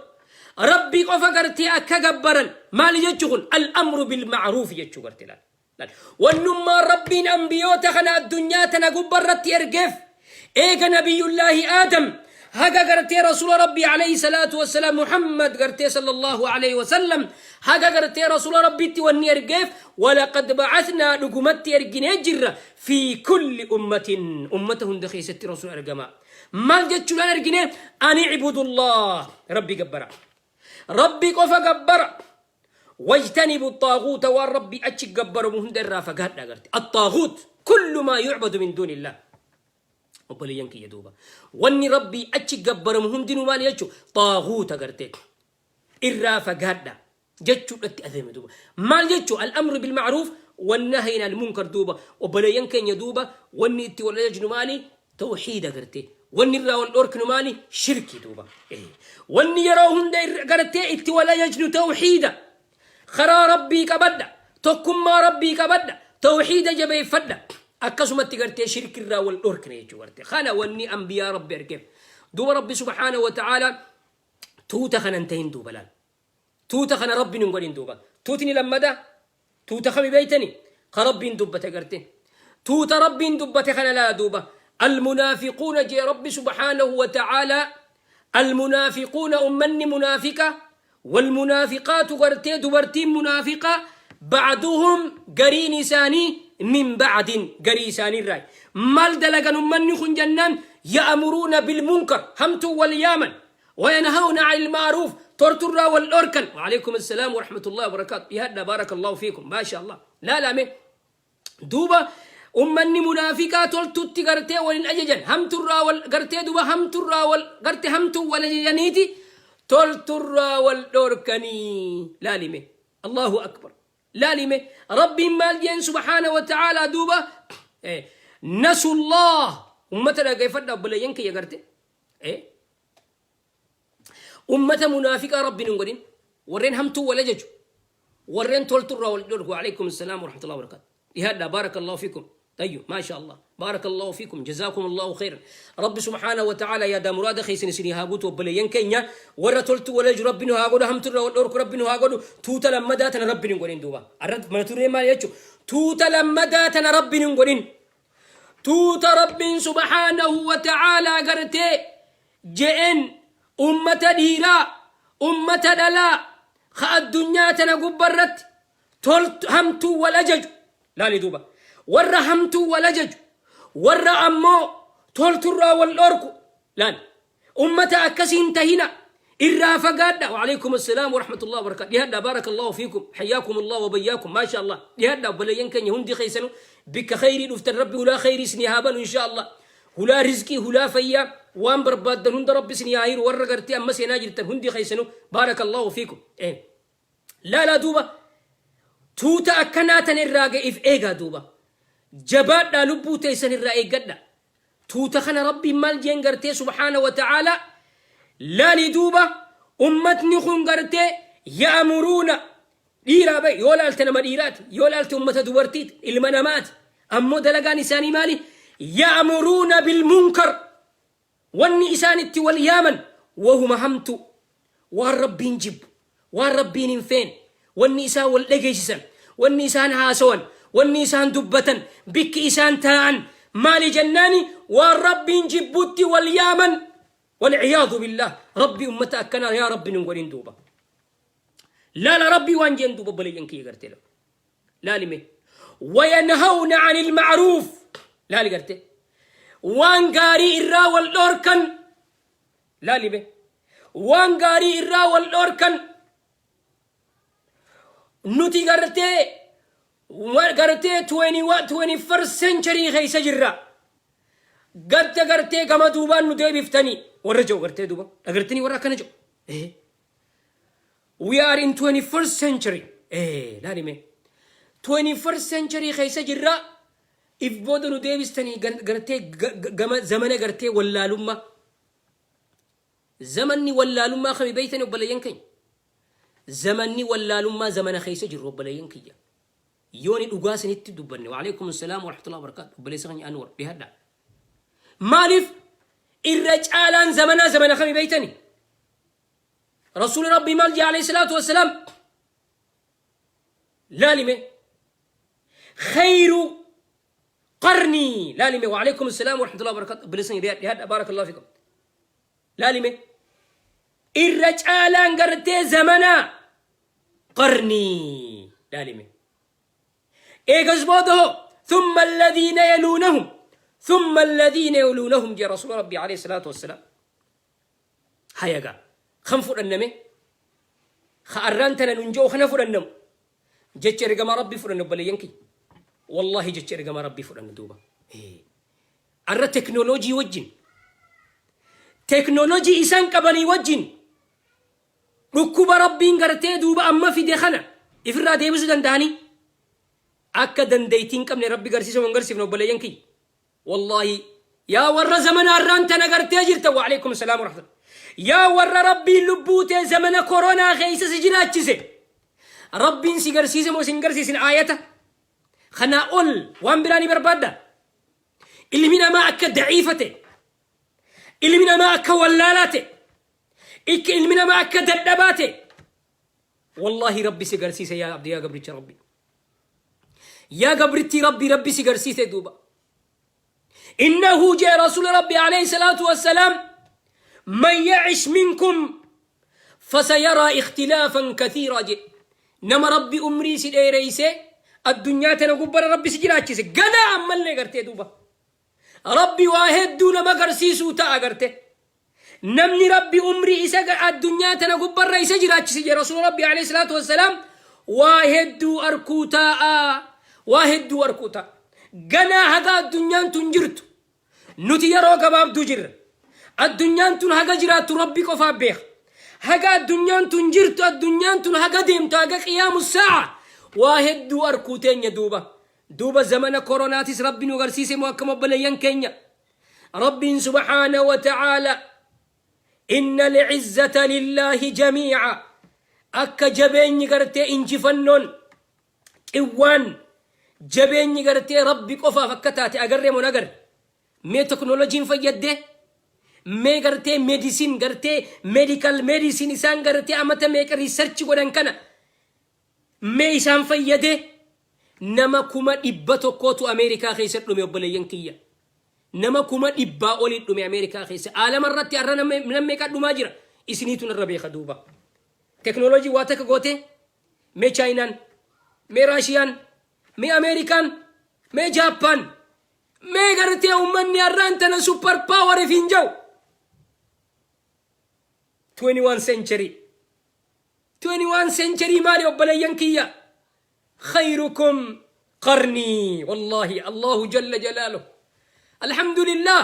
Rabbi qofa gartee akka gabbaran maali jechu kun al-amru bil ma'ruuf jechuu garte laal laal wannummaan Rabbiin anbiyoota kana addunyaa tana gubbarratti ergeef eega nabiyyullaahi Aadam haga gartee rasuula Rabbii alayhi salaatu wassalaam Muhammad gartee sallallahu alayhi wasallam haga gartee rasuula Rabbiitti wanni ergeef walaqad ba'athnaa dhugumatti erginee jirra fi kulli ummatin ummata hunda keessatti rasuula ergamaa maal jechuudhaan ergine ani ibudullah Rabbi gabbara Rabbi qofa gabbara wajtanibu xaaguuta waan Rabbi achi gabbaramu hunda irraa fagaadha garte axaaguut kullu maa yucbadu min duunillah Obboleeyyan kiyya duuba wanni Rabbii achi gabbaramu hundinuu maali jechu xaaguuta gartee irraa fagaadha jechuudhatti adeeme duuba maal jechu al-amru bil ma'ruuf wannahyi anil munkar duuba obboleeyyan keenya duuba wanni itti wal ajajnu maali Tawhiida gartee wanni irraa wal dhorkinu maali? Shirkii duuba. Wanni yeroo hunda gartee itti wal ajajnu tawhiida. Karaa Rabbii qabadha. Tokkummaa Rabbii qabadha. Tawhiida jabeeffadha. Akkasumatti gartee shirki irraa wal dhorkina jechuu gartee. Kana wanni anbiyaa Rabbi ergeef. Duuba Rabbi subhaanahu wa ta'ala tuuta kana hin tahin duuba laal. Tuuta kana Rabbiin hin godhin duuba. Tuutni lammadaa tuuta kami beeytani? Ka Rabbiin dubbate garte. Tuuta Rabbiin dubbate kana laala duuba. Almunaafiquuna jee Rabbi subhaanahu wa ta'aalaa. Almunaafiquuna, ummanni munaafiqa, walmunaafiqaatu gartee dubartiin munaafiqaa, ba'duhum gariin isaanii, min ba'din garii isaanii irraa. Maal dalagan ummanni kun jennaan, ya'muruuna bilmunkar, hamtuu wal yaaman, wayanhawna 'anil ma'ruuf, torturraa wal dhorkan. Wa'aleykum assalaam warahmatullahi wabarakaatu. Dhihaadha, baarakallahu fiikum, maasha Allah. Laalame duuba, ummanni munaafiqaa toltutti gartee walin ajajan, hamturraa wal gartee duuba hamturraa wal garte hamtuu wal ajajaniiti tolturraa wal dhorkanii. Laalime, Allahu akbar. Laalime, Rabbiin maal jeen subhaana wa ta'aalaa duuba? Nasullah. Ummata dhaggeeffadha, obboleeyyan kiyya garte. Ummata munaafiqaa Rabbiin hin godhin. Warreen hamtuu wal ajaju, warreen tolturraa wal dhorku. Alaikum assalaam warahmatullahi wabarakatuh. Dhihaadha, baarakallahu fiikum. Tayyu, maasha Allah, baarakallahu fiikum, jazaakum Allahu khairan. Rabbi subhaanahu wa ta'ala yaada muraada keessan isinii haa guutu. Obboleeyyan keenya, warra toltuu wal ajaju Rabbi nu haa godhu, hamturraa wal dhorku Rabbi nu haa godhu. Tuuta lammadaa tana Rabbiin hin godhin duuba. Arra mana turee maal jechu? Tuuta lammadaa tana Rabbiin hin godhin. Tuuta Rabbiin subhaanahu wa ta'ala gartee je'en, ummata dhiiraa, ummata dhalaa ka addunyaa tana gubbarratti toltu hamtuu wal ajaju. Laali duuba, warra hamtuu wal ajaju, warra ammoo tolturraa wal dhorku. Laali, ummata akkasiin tahina, irraa fagaadha. Waalaikum assalaam warahmatullahi wabarakatuh. Dhihadha, baarakallahu fiikum, hayyaakum Allah wa bayyaakum, maasha Allah. Dhihadha, obboleeyyan keenya, hundi keessanu bikka khayrii dhuftan. Rabbi hulaa khayrii isinii haa banu insha Allah, hulaa rizqii, hulaa fayyaa, waan barbaaddan hunda Rabbi isinii haa hiru. Warra gartee amma seenaa jirtan hundi keessanu, baarakallahu fiikum. Laalaa duuba, tuuta akkanaa tan irraa if eegaa duuba. Jabaadhaa, lubbuu teessan irraa eeggadha. Tuuta kana Rabbiin maal jeen gartee subhaana wa ta'aalaa? Laali duuba, ummatni kun gartee ya'muruuna dhiiraa bahe. Yoo laalte nama dhiiraati, yoo laalte ummata dubartiiti, ilma namaati. Ammoo dalagaan isaanii maali? Ya'muruuna bilmunkar. Wanni isaan itti wal yaaman wahuma hamtu, waan Rabbiin jibbu, waan Rabbiin hin feene. Wanni isaan wal dhageessisan, wanni isaan haasawan, wanni isaan dubbatan, bikki isaan taa'an maali jennaani, waan Rabbiin jibbutti wal yaaman. Walciyaadu billah. Rabbi ummata akkanaa yaa Rabbi nun godhin duuba. Laala, Rabbii waan jeen duuba, obboleeyyan kiyya gartee lafa laalime, wayanhawna anil ma'ruuf. Laali gartee waan gaarii irraa wal dhoorkan. Laalime, waan gaarii irraa wal dhoorkan. Nuti gartee 21st century keessa jirra, gadda gartee gama duubaan nu deebiftanii warra jedhu gartee duuba dhagartanii warra akkana jedhu. We are in 21st century. Laalime, 21st century keessa jirra, if booda nu deebistanii gartee gama zamana gartee wallaalummaa. Zamanni wallaalummaa kami beeytani, obboleeyyan keenya? Zamanni wallaalummaa zamana keessa jirru, obboleeyyan kiyya, yooni dhugaa isinitti dubbanne. Waalaikum assalaam warahmatullahi wabarakaatu. Obboleessa keenya Anwar, dhihadha. Maaliif irra caalaan zamanaa zamana kami beeytani? Rasuuli Rabbii maal jee alayhi salaatu wassalaam? Laalime, khayru qarnii. Laalime. Waalaikum assalaam warahmatullahi wabarakaatu. Obboleessa keenya, dhihadha, baarakallahu fikum. Laalime, irra caalaan gartee zamanaa qarnii. Laalime, eegas booda hoo, thumma alladhiina yaluunahum, thumma alladhiina yaluunahum jee Rasuula Rabbii alayhi salaatu wassalaam. Hayagaa kan fudhanname ka arraan tana nun ji'u kana fudhannamu jecha ergamaa Rabbii fudhanna, obboleeyyan kiyya. Wallahi, jecha ergamaa Rabbii fudhanna duuba. Arra teknooloojii wajjin, teknooloojii isaan qabanii wajjin, dhukkuba Rabbiin gartee duuba amma fide kana ifirraa deebisuu danda'anii akka dandeettii hin qabne Rabbi garsiisa hin garsiifne, obboleeyyan kiyya. Wallahi, Yaa warra zamana har'aan tana gartee jirta, وعليكم السلام ورحمة الله. Yaa warra Rabbiin lubbuu tee zamana koronaa keessa si jiraachise, Rabbiin si garsiise moo sin garsiisin? Aayata kanaa ol waan biraa ni barbaadda? Ilmi namaa akka daciifa ta'e, ilmi namaa akka wallaalaa ta'e, ikka ilmi namaa akka dadhabaa ta'e, wallaahi Rabbi si garsiise. Yaa abdi, yaa gabricha Rabbi, yaa gabrittii Rabbi, Rabbi si garsiise duuba. إنه jee rasuul Rabbi عليه الصلاة والسلام: من يعش منكم فسيرى اختلافا كثيرا jee. Nama Rabbi umrii si dheereyse, addunyaa tana gubbara Rabbi si jiraachise, ganaa ammallee gartee duuba Rabbi waa hedduu nama garsiisuu ta'a. Garte namni Rabbi umrii isa addunyaa tana gubbarra isa jiraachise, jee rasuul Rabbi عليه الصلاة والسلام, waa hedduu arkuu ta'a, waa hedduu arkuu ta'a. Ganaa haga addunyaan tun jirtu, nuti yeroo gabaabduu jirra. Addunyaan tun haga jiraattu Rabbi qofaaf beeka. Haga addunyaan tun jirtu, addunyaan tun haga deemtu, haga قيام الساعة waa hedduu arkuu teenya duuba. Duuba zamana koronaatis Rabbi nu agarsiise moo akkam, obboleeyyan keenya? Rabbiin سبحانه وتعالى إن العزة لله جميعا. Akka jabeenyi gartee injifannoon qiwwaan jabeenyi gartee Rabbi qofaaf akka taate agarree moo agarre? Mee teknooloojiin fayyadde? Mee gartee medicine, gartee medical medicine isaan gartee amata meeqa research godhan kana mee isaan fayyade? Nama 100,000tu Ameerikaa keessa dhume, obboleeyyan kiyya. Nama 100,000 olii dhume Ameerikaa keessa. Aalama irratti har'a nama meeqa dhumaa jira? Isiniitu narra beeka duuba. Teknooloojii waa takka goote? Mee Chaayinaan, mee Raashiyaan, mee Ameerikaan, mee Jaappaan, mee gartee ummanni har'aan tana super power hin jiru, 21 century, 21 century maali, obboleeyyan kiyya? خيركم قرني. والله الله جل جلاله، الحمد لله,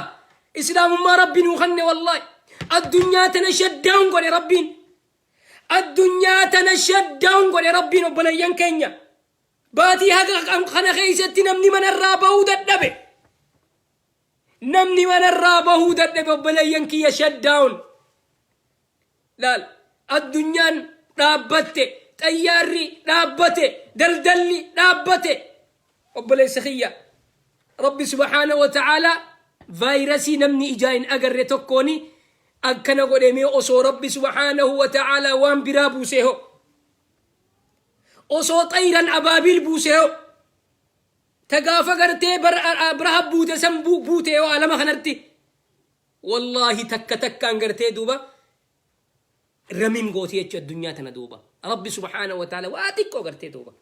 islaamummaa Rabbi nuu kanne. Wallahi addunyaa tana shutdown godhe Rabbiin, addunyaa tana shutdown godhe Rabbiin. Obboleeyyan keenya, baatii haga kana keessatti namni manarraa bahuu dadhabe, namni manarraa bahuu dadhabe, obboleeyyan kiyya. Shutdown laal, addunyaan dhaabbatte, xayyaarri dhaabbate, daldalli dhaabbate. Obboleessa kiyya, Rabbi سبحانه وتعالى vaayirasii namni ijaa hin agarre tokkooni akkana godhemee, osoo Rabbi سبحانه وتعالى waan biraa buusee ho, osoo طيرا أبابيل buusee ho, ta gaafa gartee Abraha buute san buute ho, alama kanatti wallaahi takka takkaan gartee duuba ramiin gooti jechu addunyaa tana duuba. Rabbi سبحانه وتعالى waa xiqqoo gartee duuba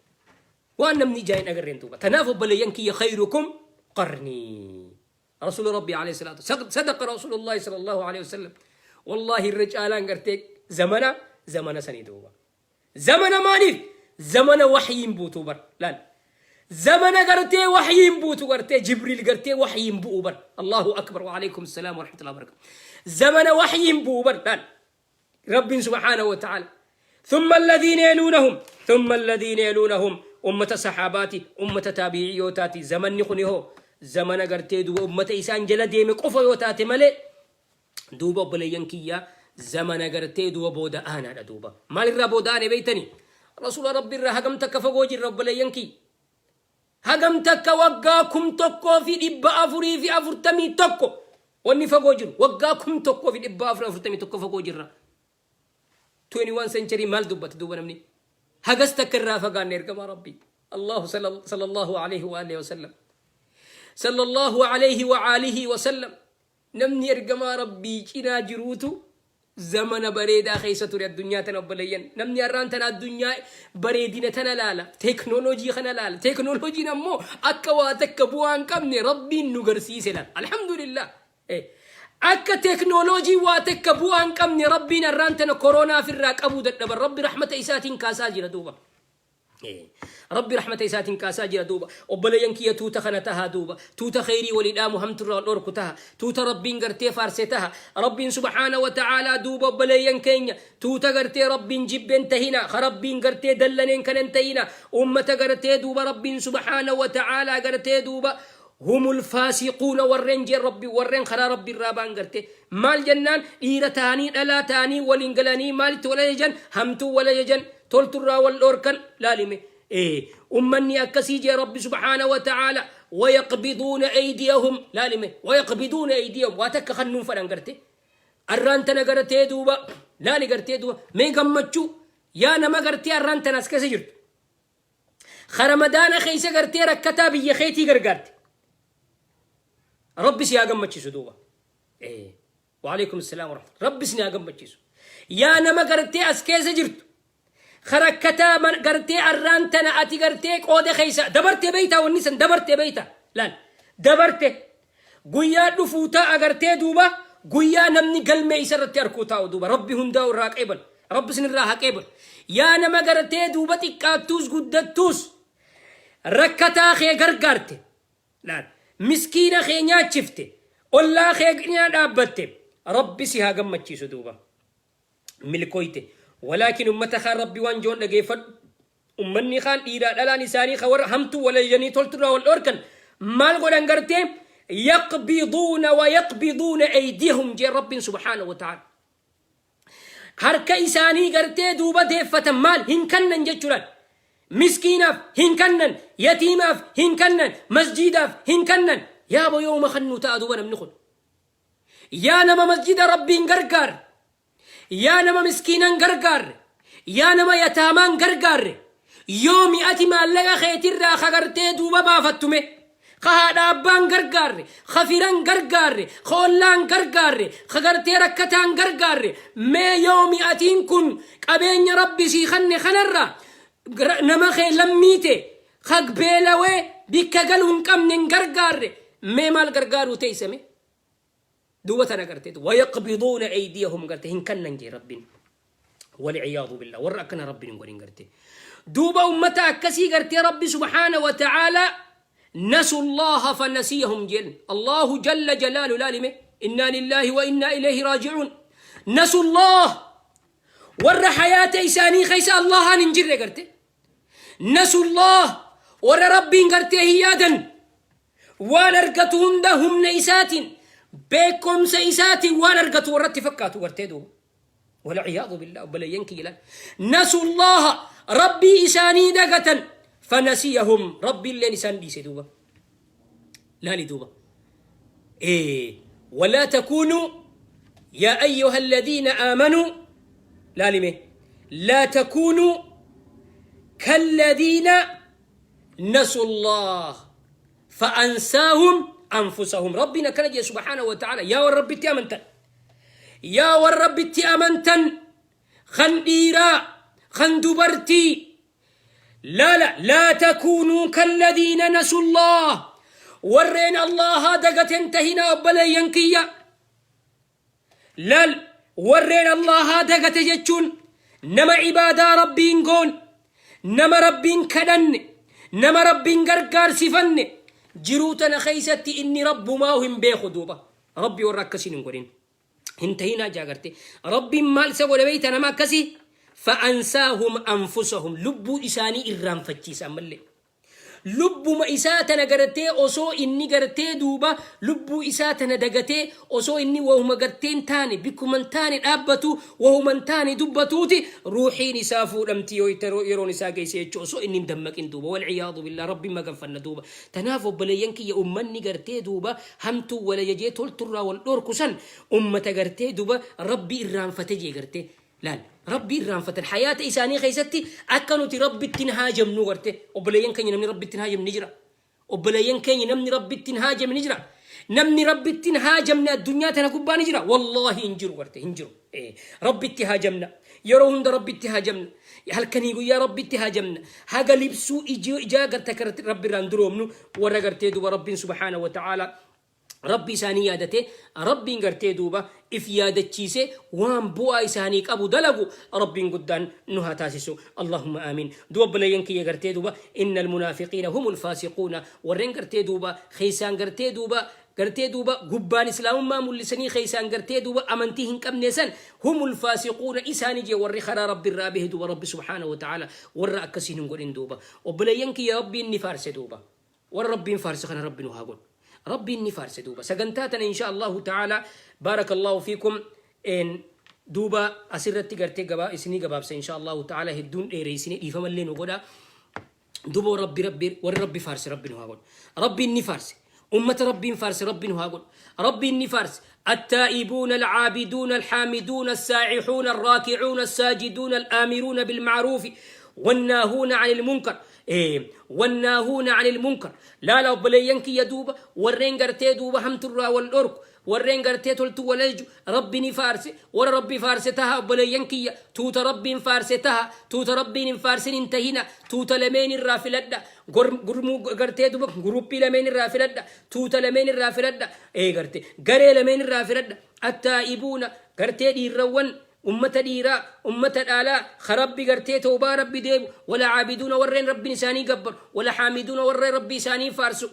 waan namni ijaa hin agarreen duuba. Tanaaf obboleeyyan kiyya, خيركم قرني. رسول ربي عليه الصلاة, صدق رسول الله صلى الله عليه وسلم. والله irra caalaan gartee zamana zamana sanii duuba. Zamana maaliif? Zamana waxyiin buutuu bar. Laal, zamana gartee waxyiin buutu, gartee Jibriil gartee waxyiin bu'u bar. الله أكبر. وعليكم السلام ورحمة الله وبركاته. Zamana waxyiin bu'u bar. Laal, Rabbiin سبحانه وتعالى ثم الذين يلونهم ثم الذين يلونهم. Ummata saxaabaati, ummata taabi'ii yoo taate, zamanni kuni hoo zamana gartee duuba ummata isaan jala deeme qofa yoo taate malee duuba, obboleeyyan kiyya, zamana gartee duuba booda aanaadha duuba. Maalirraa booda aane beeytanii? Rasuula Rabbi irraa hagam takka fagoo jirra, obboleeyyan kiyya? Hagam takka? Waggaa 1441 wanni fagoo jiru, waggaa 1441 fagoo jirra. 21 century maal dubbata duuba namni? Hagas takka irraa fagaanne ergamaa Rabbii الله صلى الله عليه وآله وسلم, صلى الله عليه وآله وسلم. Namni ergamaa Rabbii cinaa jiruutu zamana bareedaa keessa ture addunyaa tana, obboleeyyan. Namni har'aan tana addunyaa bareedina tana laala, teeknooloojii kana laala. Teeknooloojiin ammoo akka waa takka bu'aa hin qabne Rabbiin nu garsiise. Laala, الحمد لله, akka teeknooloojii waa takka bu'aa hin qabne Rabbiin har'aan tana koronaa ofirraa qabuu dadhaban, Rabbi rahmata isaatiin kaasaa jira duuba. Rabbi rahmata isaatiin kaasaa jira duuba. Obboleeyyan kiyya, tuuta kana tahaa duuba, tuuta kheyrii walii dhaamu, hamturraa wal dhorku taha, tuuta Rabbiin gartee faarse taha. Rabbiin سبحانه وتعالى duuba, obboleeyyan keenya, tuuta gartee Rabbiin jibbeen tahina, ka Rabbiin gartee dallaneen kanan tahina, ummata gartee duuba Rabbiin سبحانه وتعالى gartee duuba Humul faasiquuna warreen jeen Rabbi, warreen karaa Rabbi irraa ba'an garte. Maal jennaan, dhiira ta'anii dhalaa ta'anii waliin galanii maalitti wal ajajan? Hamtuu wal ajajan, tolturraa wal dhoorkan. Laalime, ummanni akkasii jee Rabbi subhaana wa ta'aala, wayaqbiduuna aydiyahum. Laalime, wayaqbiduuna aydiyahum, waa takka kannuun fadhan garte. Arraan tana gartee duuba laali gartee duuba, mee gammachuu yaa nama gartee arraan tana as keessa jirtu, ka Ramadaana keessa gartee rakkataa biyya keetii gargaarte, Rabbi si haa gammachiisu duuba. Waalaikum salaam warahmatullahi. Rabbi si haa gammachiisu. Yaa nama gartee as keessa jirtu, ka rakkataa gartee arraan tana ati gartee qooda keessa dabartee beeytaa, wanni san dabartee beeytaa, laal, dabarte guyyaa dhufuu ta'a gartee duuba, guyyaa namni galmee isa irratti arkuu taa'u duuba. Rabbi hundaa irraa qeebal, Rabbi isin irraa haa qeebalu. Yaa nama gartee duuba xiqqaattuus guddattuus rakkataa kee gargaarte, laal, miskiina kee nyaachifte, ollaa kee cinaa dhaabbatte, Rabbi si haa gammachiisu duuba, milkooyte. Walaakin ummata kaan Rabbi waan joon dhageeffadhu. Ummanni kaan dhiiraa dhalaan isaanii ka warra hamtuu wal ajajanii tolturraa wal dhoorkan maal godhan gartee? Yaqbiduuna wa yaqbiduuna aydiyahum jee Rabbiin subhaanahu wa ta'ala. Harka isaanii gartee duuba deeffatan. Maal hin kannan jechuudhaan? Miskiinaaf hin kannan, yatiimaaf hin kannan, masjiidaaf hin kannan. Yaabo, yooma kannuu ta'a duuba namni kun? Yaa nama masjida Rabbiin gargaarre, yaa nama miskiinan gargaarre, yaa nama yataamaan gargaarre, yoomi ati maallaqa keetirraa ka gartee duuba baafattume? Ka haadha abbaan gargaarre, ka firan gargaarre, ka ollaan gargaarre, ka gartee rakkataan gargaarre, mee yoomi atiin kun qabeenya Rabbi sii kanne kanarraa nama kee lammii tee ka beelawee bikka galu hin qabne hin gargaarre? Mee maal gargaaruu teessame duuba tana garteetu? Wayaqbiduuna aydiyahum garte hin kannan jee Rabbiin. Walciyaadu billah, warra akkana Rabbiin hin godhin garte duuba. Ummata akkasii gartee Rabbi subhaana wa ta'aalaa nasu Allaha fanasiyahum jeen Allahu jalla jalaalu. Laalime, innaa lillaahi wa innaa ilayhi raaji'uun. Nasu Allah, warra hayaata isaanii keessa Allahaan hin jirre garte. Nasu Allah, warra Rabbiin gartee hin yaadan, waan argatu hunda humna isaatiin, beekumsa isaatiin waan argatu warratti fakkaatu gartee duuba. Walciyaadu billah, obboleeyyan kiyya, laal, nasu Allaha, Rabbii isaanii dagatan, fanasiyahum, Rabbiilleen isaan dhiise duuba. Laali duuba, walaa takuunuu yaa ayyuha alladhiina aamanuu, laalime, laa takuunuu kalladhiina nasu Allah fa'ansaahum anfusahum. Rabbiin akkana jee subhaanahu wa ta'ala: yaa warra Rabbitti amantan, yaa warra Rabbitti amantan, kan dhiiraa kan dubartii, laala, laa takuunuu kalladhiina nasu Allah, warreen Allahaa dagaten tahinaa. Obboleeyyan kiyya, laal, warreen Allahaa dagate jechuun nama ibaadaa Rabbiin goon, nama Rabbiin kadhanne, nama Rabbiin gargaarsifanne, jiruu tana keessatti inni Rabbumaa hin beeku duuba. Rabbi warra akkasiin hin godhin, hin tahinaa jaa garte. Rabbiin maal isa godhe beeyta nama akkasii? Fa'ansaahum anfusahum, lubbuu isaanii irraanfachiisa. Ammallee lubbuma isaa tana gartee osoo inni gartee duuba lubbuu isaa tana dagatee, osoo inni wahuma gartee hin taane, bikkuma hin taane dhaabbatu, wahuma hin taane dubbatuuti, ruuxiin isaa fuudhamti yoo yeroon isaa geesse jechuu, osoo inni hin dammaqin duuba. Walciyaadu billah, Rabbiin maganfanna duuba. Tanaaf obboleeyyan kiyya, ummanni gartee duuba hamtuu wal ajajee tolturraa wal dhorku san ummata gartee duuba Rabbi irraanfate jee gartee. Laal, Rabbi irraanfatan hayaata isaanii keessatti. Akka nuti Rabbitti hin haajamnu garte, obboleeyyan keenya, namni Rabbitti hin haajamne ni jira. Obboleeyyan keenya, namni Rabbitti hin haajamne ni jira. Namni Rabbitti hin haajamne addunyaa tana gubbaa ni jira? Wallaahi hin jiru garte, hin jiru. Rabbitti haajamna, yeroo hunda Rabbitti haajamna, halkanii guyyaa Rabbitti haajamna, haga libsuu ijaa garte akka Rabbi irraan duroomnu. Warra gartee duuba Rabbiin subhaana wa ta'ala Rabbi isaanii yaadate, Rabbiin gartee duuba if yaadachiise, waan bu'aa isaanii qabu dalagu Rabbiin guddaan nu haa taasisu. Allahumma aamiin. Duuba obboleeyyan kiyya, gartee duuba inna almunaafiqiina humul faasiquuna, warreen gartee duuba keessaan gartee duuba gubbaan islaamummaa mul'isanii keessaan gartee duuba amantii hin qabne san, humul faasiquuna isaanii jee, warri karaa Rabbi irraa bahe duuba. Rabbi subhaanahu wa ta'ala warra akkasiin hin godhin duuba. Obboleeyyan kiyya, Rabbiin ni faarse duuba. Warra Rabbiin faarse kana Rabbi nu haa godhu. Rabbiin ni faarse. Duuba sagantaa tana insha Allahu ta'ala, baarakallahu fiikum, duuba asirratti gartee gabaa isinii gabaabsa insha Allahu ta'ala. Hedduun dheereysine, dhiifamallee nu godha. Duuba rabbi warri Rabbi faarse Rabbi nu haa godhu. Rabbiin ni faarse. Ummata Rabbiin faarse Rabbi nu haa godhu. Rabbiin ni faarse. التائبون العابدون الحامدون السائحون الراكعون الساجدون الآمرون بالمعروف والناهون عن المنكر، إيه، والناهون عن المنكر. لا لا obboleeyyan kiyya, duuba warreen gartee duuba hamturraa wal dhorku, warreen gartee toltu wal ajaju Rabbi ni faarse. Warra Rabbi faarse taha, obboleeyyan kiyya. Tuuta Rabbiin faarse taha, tuuta Rabbiin hin faarsin hin tahina. Tuuta lameen irraa filadha. Gurmuu gartee duuba guruppii lameen irraa filadha, tuuta lameen irraa filadha, ee gartee garee lameen irraa filadha. التائبون gartee dhiirrawwan, ummata dhiiraa, ummata dhaalaa ka Rabbi gartee toobaa Rabbi deebu, والعابدون warreen Rabbiin isaanii gabbaru, والحامدون warreen Rabbi isaanii faarsu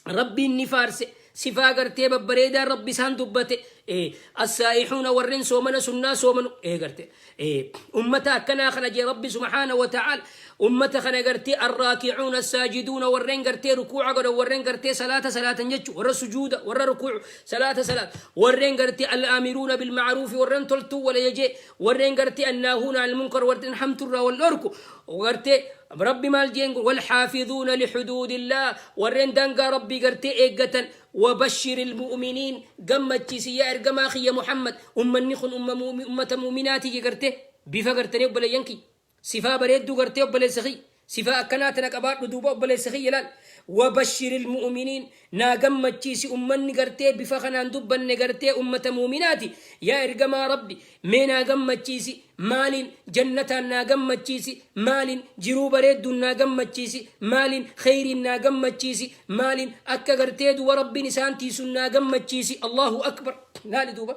Rabbiin ni faarse. Sifaa gartee babbareedaa Rabbi isaan dubbate. السائحون warreen soomana sunnaa soomanu. Garte ummata akkanaa kana jee Rabbi سبحانه وتعالى. Ummata kana gartee الراكعون الساجدون warreen gartee rukuuca godhan, warreen gartee salaata salaatan jechu, warra sujuuda, warra rukuucu, salaata salaata, warreen gartee الآمرون بالمعروف warreen toltuu wal ajajee, warreen gartee الناهون عن المنكر warreen hamturraa wal dhorku. Gartee Rabbi maal jeen? والحافظون لحدود الله warreen daangaa Rabbii gartee eeggatan. وبشر المؤمنين gammachiisi yaa ergamaa kiyya Muhammad. Ummanni kun ummata mu'minaati gartee bifa gartanii. Obboleeyyan kiyya, sifaa bareedduu gartee, obboleessa kiyya, sifaa akkanaa tana qabaadhu. Duuba obboleessa kiyya, laal, وبشر المؤمنين naa gammachiisi. Ummanni gartee bifa kanaan dubbanne gartee ummata mu'minaati. Yaa ergamaa Rabbi, mee naa gammachiisi. Maaliin? Jannataan naa gammachiisi. Maaliin? Jiruu bareedduun naa gammachiisi. Maaliin? Kheyriin naa gammachiisi. Maaliin? Akka gartee duuba Rabbiin isaan tiisun naa gammachiisi. الله أكبر. Laali duuba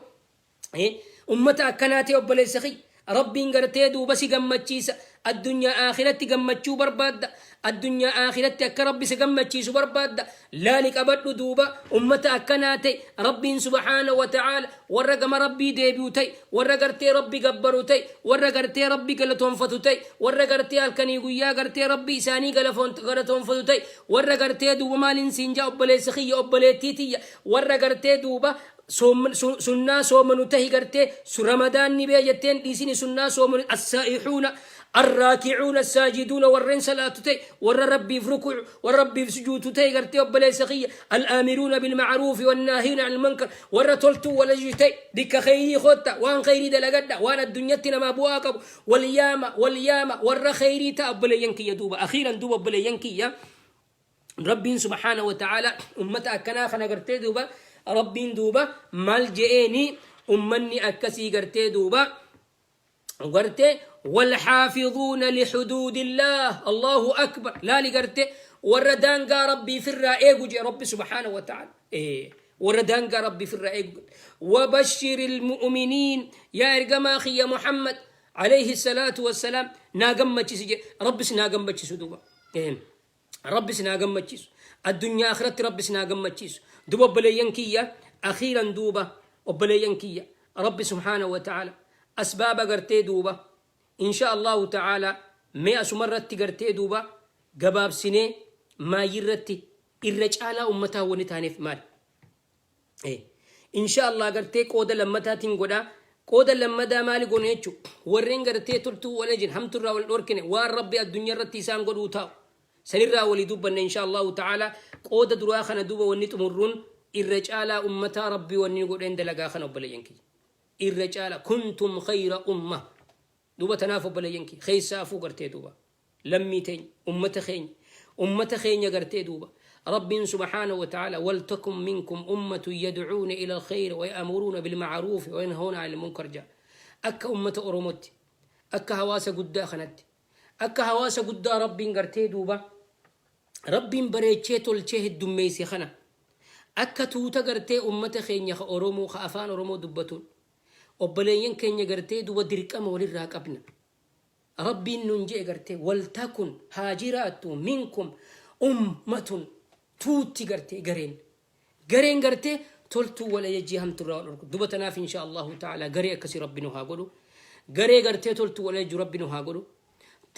ummata akkanaa ta'e, obboleessa kiyya, Rabbiin gartee duuba si gammachiisa. Addunyaa aakiratti gammachuu barbaadda, addunyaa aakiratti akka Rabbi si gammachiisu barbaadda, laali qabadhu. Duuba ummata akkanaa ta'e Rabbiin سبحانه وتعالى warra gama Rabbii deebi'u ta'e, warra gartee Rabbi gabbaru ta'e, warra gartee Rabbi galatoonfatu ta'e, warra gartee halkanii guyyaa gartee Rabbi isaanii galatoonfatu ta'e, warra gartee duuba maaliin siin jaa, obboleessa kiyya, obboleettii tiyya, warra gartee duuba sunnaa soomanu tahi. Gartee Ramadaanni bee jetteen dhiisini, sunnaa soomanu. السائحون الراكعون الساجدون warreen salaatu ta'e, warra Rabbiif rukucu, warra Rabbiif sujuutu ta'e gartee, obboleessa kiyya. الآمرون بالمعروف والناهين عن المنكر warra toltuu wal ajaju ta'e. Bikka kheyrii kotta, waan kheyrii dalagadha, waan addunyatti namaa bu'aa qabu wal yaama, wal yaama, warra kheyrii ta'a, obboleeyyan kiyya. Duuba أخيرا duuba, obboleeyyan kiyya, Rabbiin سبحانه وتعالى ummata akkanaa kana gartee duuba Rabbiin duuba maal je'eeni? Ummanni akkasii gartee duuba gartee والحافظون لحدود الله. الله أكبر. Laali gartee warra daangaa Rabbii firraa eegu jee Rabbi سبحانه وتعالى. Warra daangaa Rabbii firraa eegu. وبشر المؤمنين yaa ergamaa kiyya Muhammad عليه الصلاة والسلام naa gammachiisi jee. Rabbis naa gammachiisu. Duuba Rabbis naa gammachiisu, addunyaa akhiratti Rabbis naa gammachiisu. Duba obboleeyyan kiyya, أخيرا duuba obboleeyyan kiyya, Rabbi سبحانه وتعالى asbaaba gartee duuba إن شاء الله تعالى mee asumarratti gartee duuba gabaabsinee maayirratti irra caalaa ummataa wani taaneef maal? إن شاء الله gartee qooda lammataatiin godhaa. Qooda lammadaa maali goone jechu? Warreen gartee toltuu wal ajin, hamturraa wal dhorkine, waan Rabbi addunyaa irratti isaan godhuu taa'u sanirraa walii dubbanne إن شاء الله تعالى. Qooda duraa kana duuba wanni xumurruun irra caalaa ummataa Rabbi wanni godheen dalagaa kana, obboleeyyan kiyya, irra caala. كنتم خير أمة. Duuba tanaaf, obboleeyyan kiyya, keessaafuu gartee duuba lammii teenya, ummata keenya, ummata keenya gartee duuba Rabbiin سبحانه وتعالى ولتكن منكم أمة يدعون إلى الخير ويأمرون بالمعروف وينهون عن المنكر jaa. Akka ummata Oromootti, akka hawaasa guddaa kanatti, akka hawaasa guddaa Rabbiin gartee duuba Rabbiin bareechee tolchee heddummeeyse kana, akka tuuta gartee ummata keenya ka Oromoo, ka afaan Oromoo dubbatuun, obboleeyyan keenya gartee duuba dirqama walirraa qabna. Rabbiin nun jee gartee ولتكن haa jiraattu منكم أمة tuutti gartee gareen gareen gartee toltuu wal ajajjii, hamturraa wal dhorku. Duba tanaaf إن شاء الله تعالى garee akkasii Rabbi nu haa godhu. Garee gartee toltuu wal ajajju Rabbi nu haa godhu.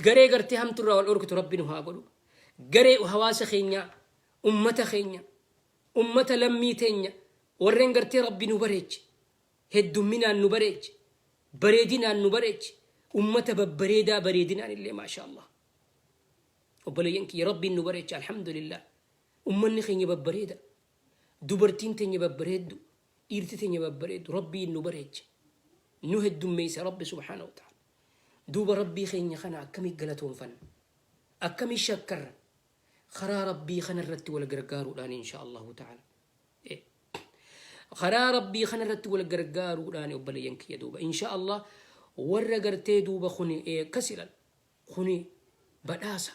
Garee gartee hamturraa wal dhorkitu Rabbi nu haa godhu. Garee hawaasa keenya, ummata keenya, Ummata lammii teenya warreen gartee Rabbi nu bareeche, heddumminaan nu bareeche, bareedinaan nu bareeche, ummata babbareedaa bareedinaan illee maasha Allah. Obboleeyyan kiyya, Rabbiin nu bareeche, alhamdulillah. Ummanni keenya babbareeda. Dubartiin teenya babbareeddu, dhiirti teenya babbareeddu, Rabbiin nu bareeche. Nu heddummeesse Rabbi subhaanahu wa ta'ala. Duuba Rabbii keenya kana akkamii galatoonfanna? Akkamii shakkarra? Karaa Rabbii kana irratti wal gargaaruudhaan, insha Allahu ta'ala. Karaa Rabbii kana irratti wal gargaaruudhaan, obboleeyyan kiyya, duuba insha Allah warra gartee duuba kuni akkas ilaal, kuni badhaasa.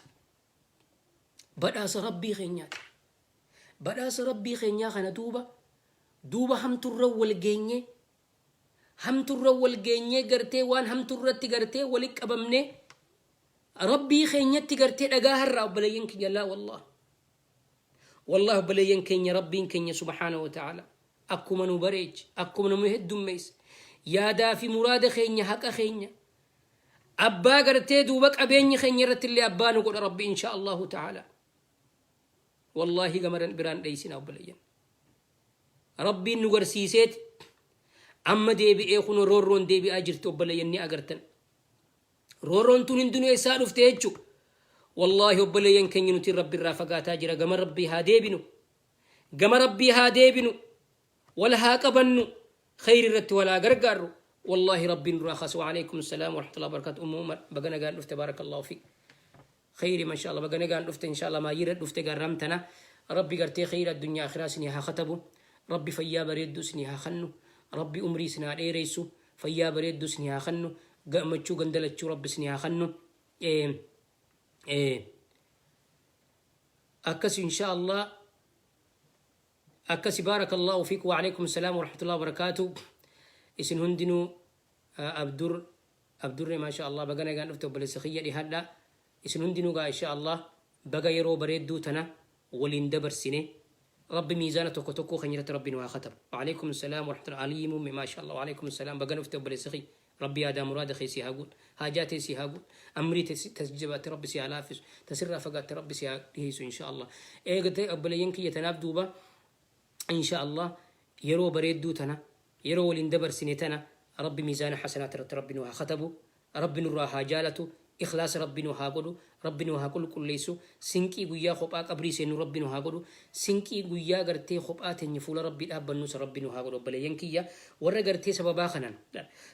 Badhaasa Rabbii keenyaati. Badhaasa Rabbii keenyaa kana duuba hamturra wal geenyee, hamturra wal geenyee, gartee waan hamturratti gartee wali qabamnee Rabbii keenyatti gartee dhagaa har'aa, obboleeyyan kiyya, laa wallah. Wallahi obboleeyyan keenya, Rabbiin keenya subhaanahu wa ta'ala akkuma nu bareeche, akkuma nu heddummeesse, yaadaa fi muraada keenya, haqa keenya abbaa gartee duuba qabeenya keenya irratti illee abbaa nu godha Rabbi, insha Allahu ta'ala. Wallahi gamaran biraan dheeysina, obboleeyyan. Rabbiin nu garsiiseeti amma deebi'ee kun roorroon deebi'aa jirti, obboleeyyan, ni agartan. Roorroon tun hundinuu eessaa dhufte jechuudha? Wallaahi obboleeyyan keenya, nuti Rabbi irraa fagaataa jira. Gama Rabbii haa deebinu. Gama Rabbii haa deebinu. Wal haa qabannu. Khayri irratti wal haa gargaarru. Wallaahi Rabbiin duraa kaasu. Waalaikum salaam wa rahmatullahi wa barakatuh. Ummu Umar, baga nagaan dhufte, barakallahu fiik. Khayri, masha Allah, baga nagaan dhufte, insha Allah maayyirra dhufte garram tana. Rabbi gartee khayri addunyaa akhiraa isinii haa katabu. Rabbi fayyaa bareedduu isinii haa kannu. Rabbi umrii isin haa dheereysu. Fayyaa bareedduu isinii haa kannu. Gammachuu gandalachuu Rabbi isinii haa kannu. Akkas insha Allah. Akkasi, barakallahu fiik. Wa alaikum salaam wa rahmatullahi wa barakatuh. Isin hundinuu, Abdur Abdurre, masha Allah, baga nagaan dhufte, obboleessa kiyya, dhihaadha. Isin hundinuu gaa, insha Allah, baga yeroo bareedduu tana waliin dabarsine. Rabbi miizaana tokko tokkoo keenya irratti Rabbi nu haa katabu. Wa alaikum salaam wa rahmatullahi. Aliyyi Muumme, masha Allah. Wa alaikum salaam, baga dhufte, obboleessa kiyya. Rabbi yaadaa muraada kee si haa guutu. Haajaa tee si haa guutu. Amrii tee tasjabaatte Rabbi si haa laaffisu. Tasirraa fagaatte Rabbi si haa dhiheessu, insha Allah. Eegate obboleeyyan kiyya, tanaaf duuba insha Allah yeroo bareedduu tana yeroo waliin dabarsine tana Rabbi miizaana hasanaat irratti Rabbi nu haa katabu. Rabbi nurraa haa jaalatu. Ikhlaasa Rabbi nu haa godhu. Rabbi nu haa qulqulleessu. Sinqii guyyaa kophaa qabrii seennu Rabbi nu haa godhu. Sinqii guyyaa gartee kophaa teenya fuula Rabbii dhaabbannus Rabbi nu haa godhu, obboleeyyan kiyya. Warra gartee sababaa kanaan,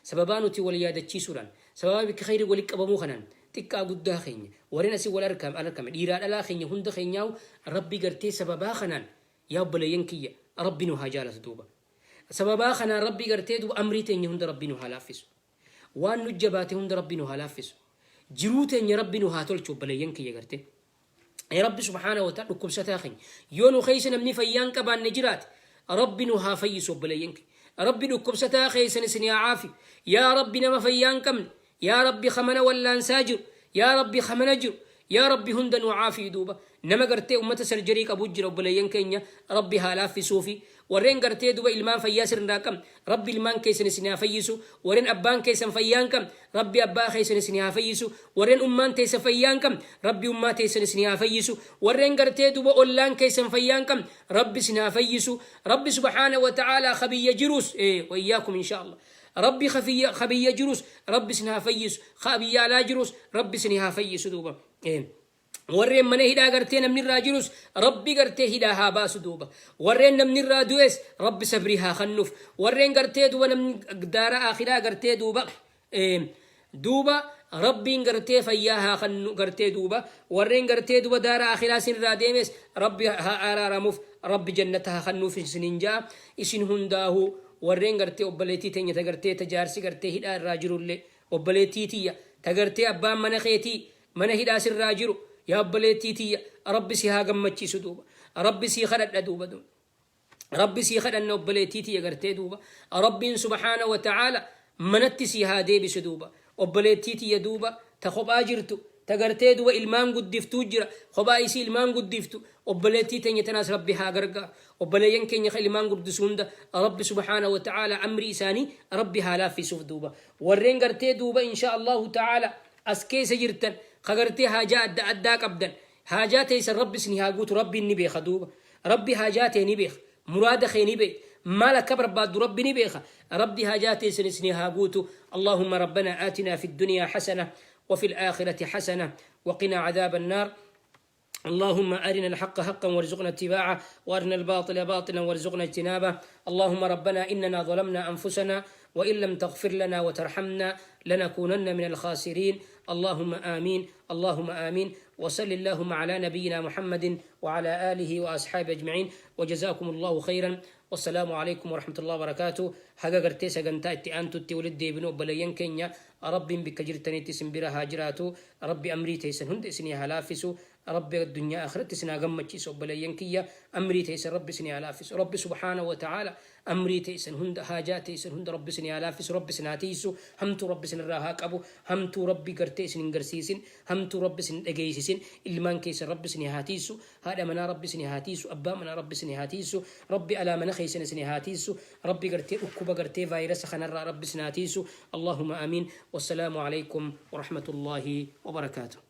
sababaa nuti wal yaadachiisuudhaan, sababaa bikka khayrii walitti qabamuu kanaan, xiqqaa guddaa keenya warreen asii wal argame, dhiiraa dhalaa keenya, hunda keenyaa'u Rabbi gartee sababaa kanaan, yaa obboleeyyan kiyya, Rabbi nu haa jaalatu duuba. Sababaa kanaan Rabbi gartee duuba amrii teenya hunda Rabbi nu haa laaffisu. Waan nu jabaate hunda Rabbi nu haa laaffisu. Jiruu teenya Rabbi nu haa tolchu, obboleeyyan kiyya gartee. Rabbi subhaanahu wa ta'ala dhukkubsataa keenya. Yoo nu keessa namni fayyaa hin qabaanne jiraate, Rabbi nu haa fayyisu, obboleeyyan keenya. Rabbi dhukkubsataa keessan isin haa caafi. Yaa Rabbi, nama fayyaa hin qabne. Yaa Rabbi, kamana wallaansaa jiru. Yaa Rabbi, kamana jiru. Yaa Rabbi, hunda nu caafii duuba. Nama gartee ummata sarjarii qabu jira, obboleeyyan keenya, Rabbi haa laaffisuufi. Warreen gartee duba ilmaan fayyaa sirnaa qabne, Rabbi ilmaan keessan isin haa fayyisu. Warreen abbaan keessan fayyaa hin qabne, Rabbi abbaa keessan isin haa fayyisu. Warreen ummaan teessan fayyaa hin qabne, Rabbi ummaa teessan isin haa fayyisu. Warreen gartee duba ollaan keessan fayyaa hin qabne, Rabbi isin haa fayyisu. Rabbi subhaana wa ta'ala kabiyya jirus, wayyaakum insha Allah. Rabbi kabiyya jirus Rabbi isin haa fayyisu. Kabiyya alaa jirus Rabbi isin haa fayyisu duuba. Warreen mana hidhaa gartee namni irraa jirus Rabbi gartee hidhaa haa baasu duuba. Warreen namni irraa du'es Rabbi sabrii haa kennuuf. Warreen gartee duuba namni daara akhiraa gartee duuba Rabbiin gartee fayyaa haa kennu gartee duuba. Warreen gartee duuba daara akhiraa isin irraa deemes Rabbi haa araaramuuf, Rabbi jannata haa kennuuf isiniin ja'a. Isin hundaahuu warreen gartee obboleettii teenya ta gartee ta jaarsi gartee hidhaa irraa jirullee, obboleettii tiyya ta gartee abbaan mana keetii mana hidhaa sirraa jiru, yaa obboleettii tiyya, Rabbi si haa gammachiisu duuba. Rabbi sii kadhadha duuba duuba. Rabbi sii kadhanna, obboleettii tiyya, gartee duuba Rabbiin subhaana wa ta'aala manatti sii haa deebisu duuba. Obboleettii tiyya duuba ta kophaa jirtu, ta gartee duuba ilmaan guddiftuu jira, kophaa isii ilmaan guddiftu, obboleettii teenya tanaas Rabbi haa gargaaru. Obboleeyyan keenya ka ilmaan guddisu hunda Rabbi subhaana wa ta'aala amrii isaanii Rabbi haa laaffisuuf duuba. Warreen gartee duuba insha Allahu ta'aala as keessa jirtan, ka gartee haajaa adda addaa qabdan, haajaa teessan Rabbi isin haa guutu, Rabbiin ni beeka duuba. Rabbi haajaa tee ni beeka. Muraada kee ni beeka. Maal akka barbaaddu Rabbi ni beeka. Rabbi haajaa teessan isinii haa guutu. Allahumma rabbana aatinaa fi dunyaa hasana wa fil aakhirati hasana wa qinaa cadaaba annaar. اللهم أرنا الحق حقا وارزقنا اتباعه، وأرنا الباطل باطلا وارزقنا اجتنابه. اللهم ربنا إننا ظلمنا أنفسنا وإن لم تغفر لنا وترحمنا لنكونن من الخاسرين. اللهم آمين، اللهم آمين. وصل اللهم على نبينا محمد وعلى آله وأصحابه أجمعين، وجزاكم الله خيرا، والسلام عليكم ورحمة الله وبركاته. Haga gartee sagantaa itti aantutti walitti deebinu, obboleeyyan keenya, Rabbiin bikka jirtanitti isin bira haa jiraatu. Rabbi amrii teessan hunda isinii haa laaffisu. Rabbi addunyaa akhiratti isin haa gammachiisu. Obboleeyyan kiyya, amrii teessan Rabbi isinii haa laaffisu. Rabbi subhaanahu wa ta'aala amrii teessan hunda, haajaa teessan hunda Rabbi isinii haa laaffisu. Rabbi isin haa tiisu. Hamtuu Rabbi isin irraa haa qabu. Hamtuu Rabbi gartee isin hin garsiisin. Hamtuu Rabbi isin hin dhageessisin. Ilmaan keessan Rabbi isinii haa tiisu. Haadha manaa Rabbi isinii haa tiisu. Abbaa manaa Rabbi isinii haa tiisu. Rabbi alaa mana keessan isinii haa tiisu. Rabbi gartee dhukkuba gartee vaayirasa kanarraa Rabbi isin haa tiisu. Allahumma amiin. Wassalaamu alaikum warahmatullaahi wabarakaatuh.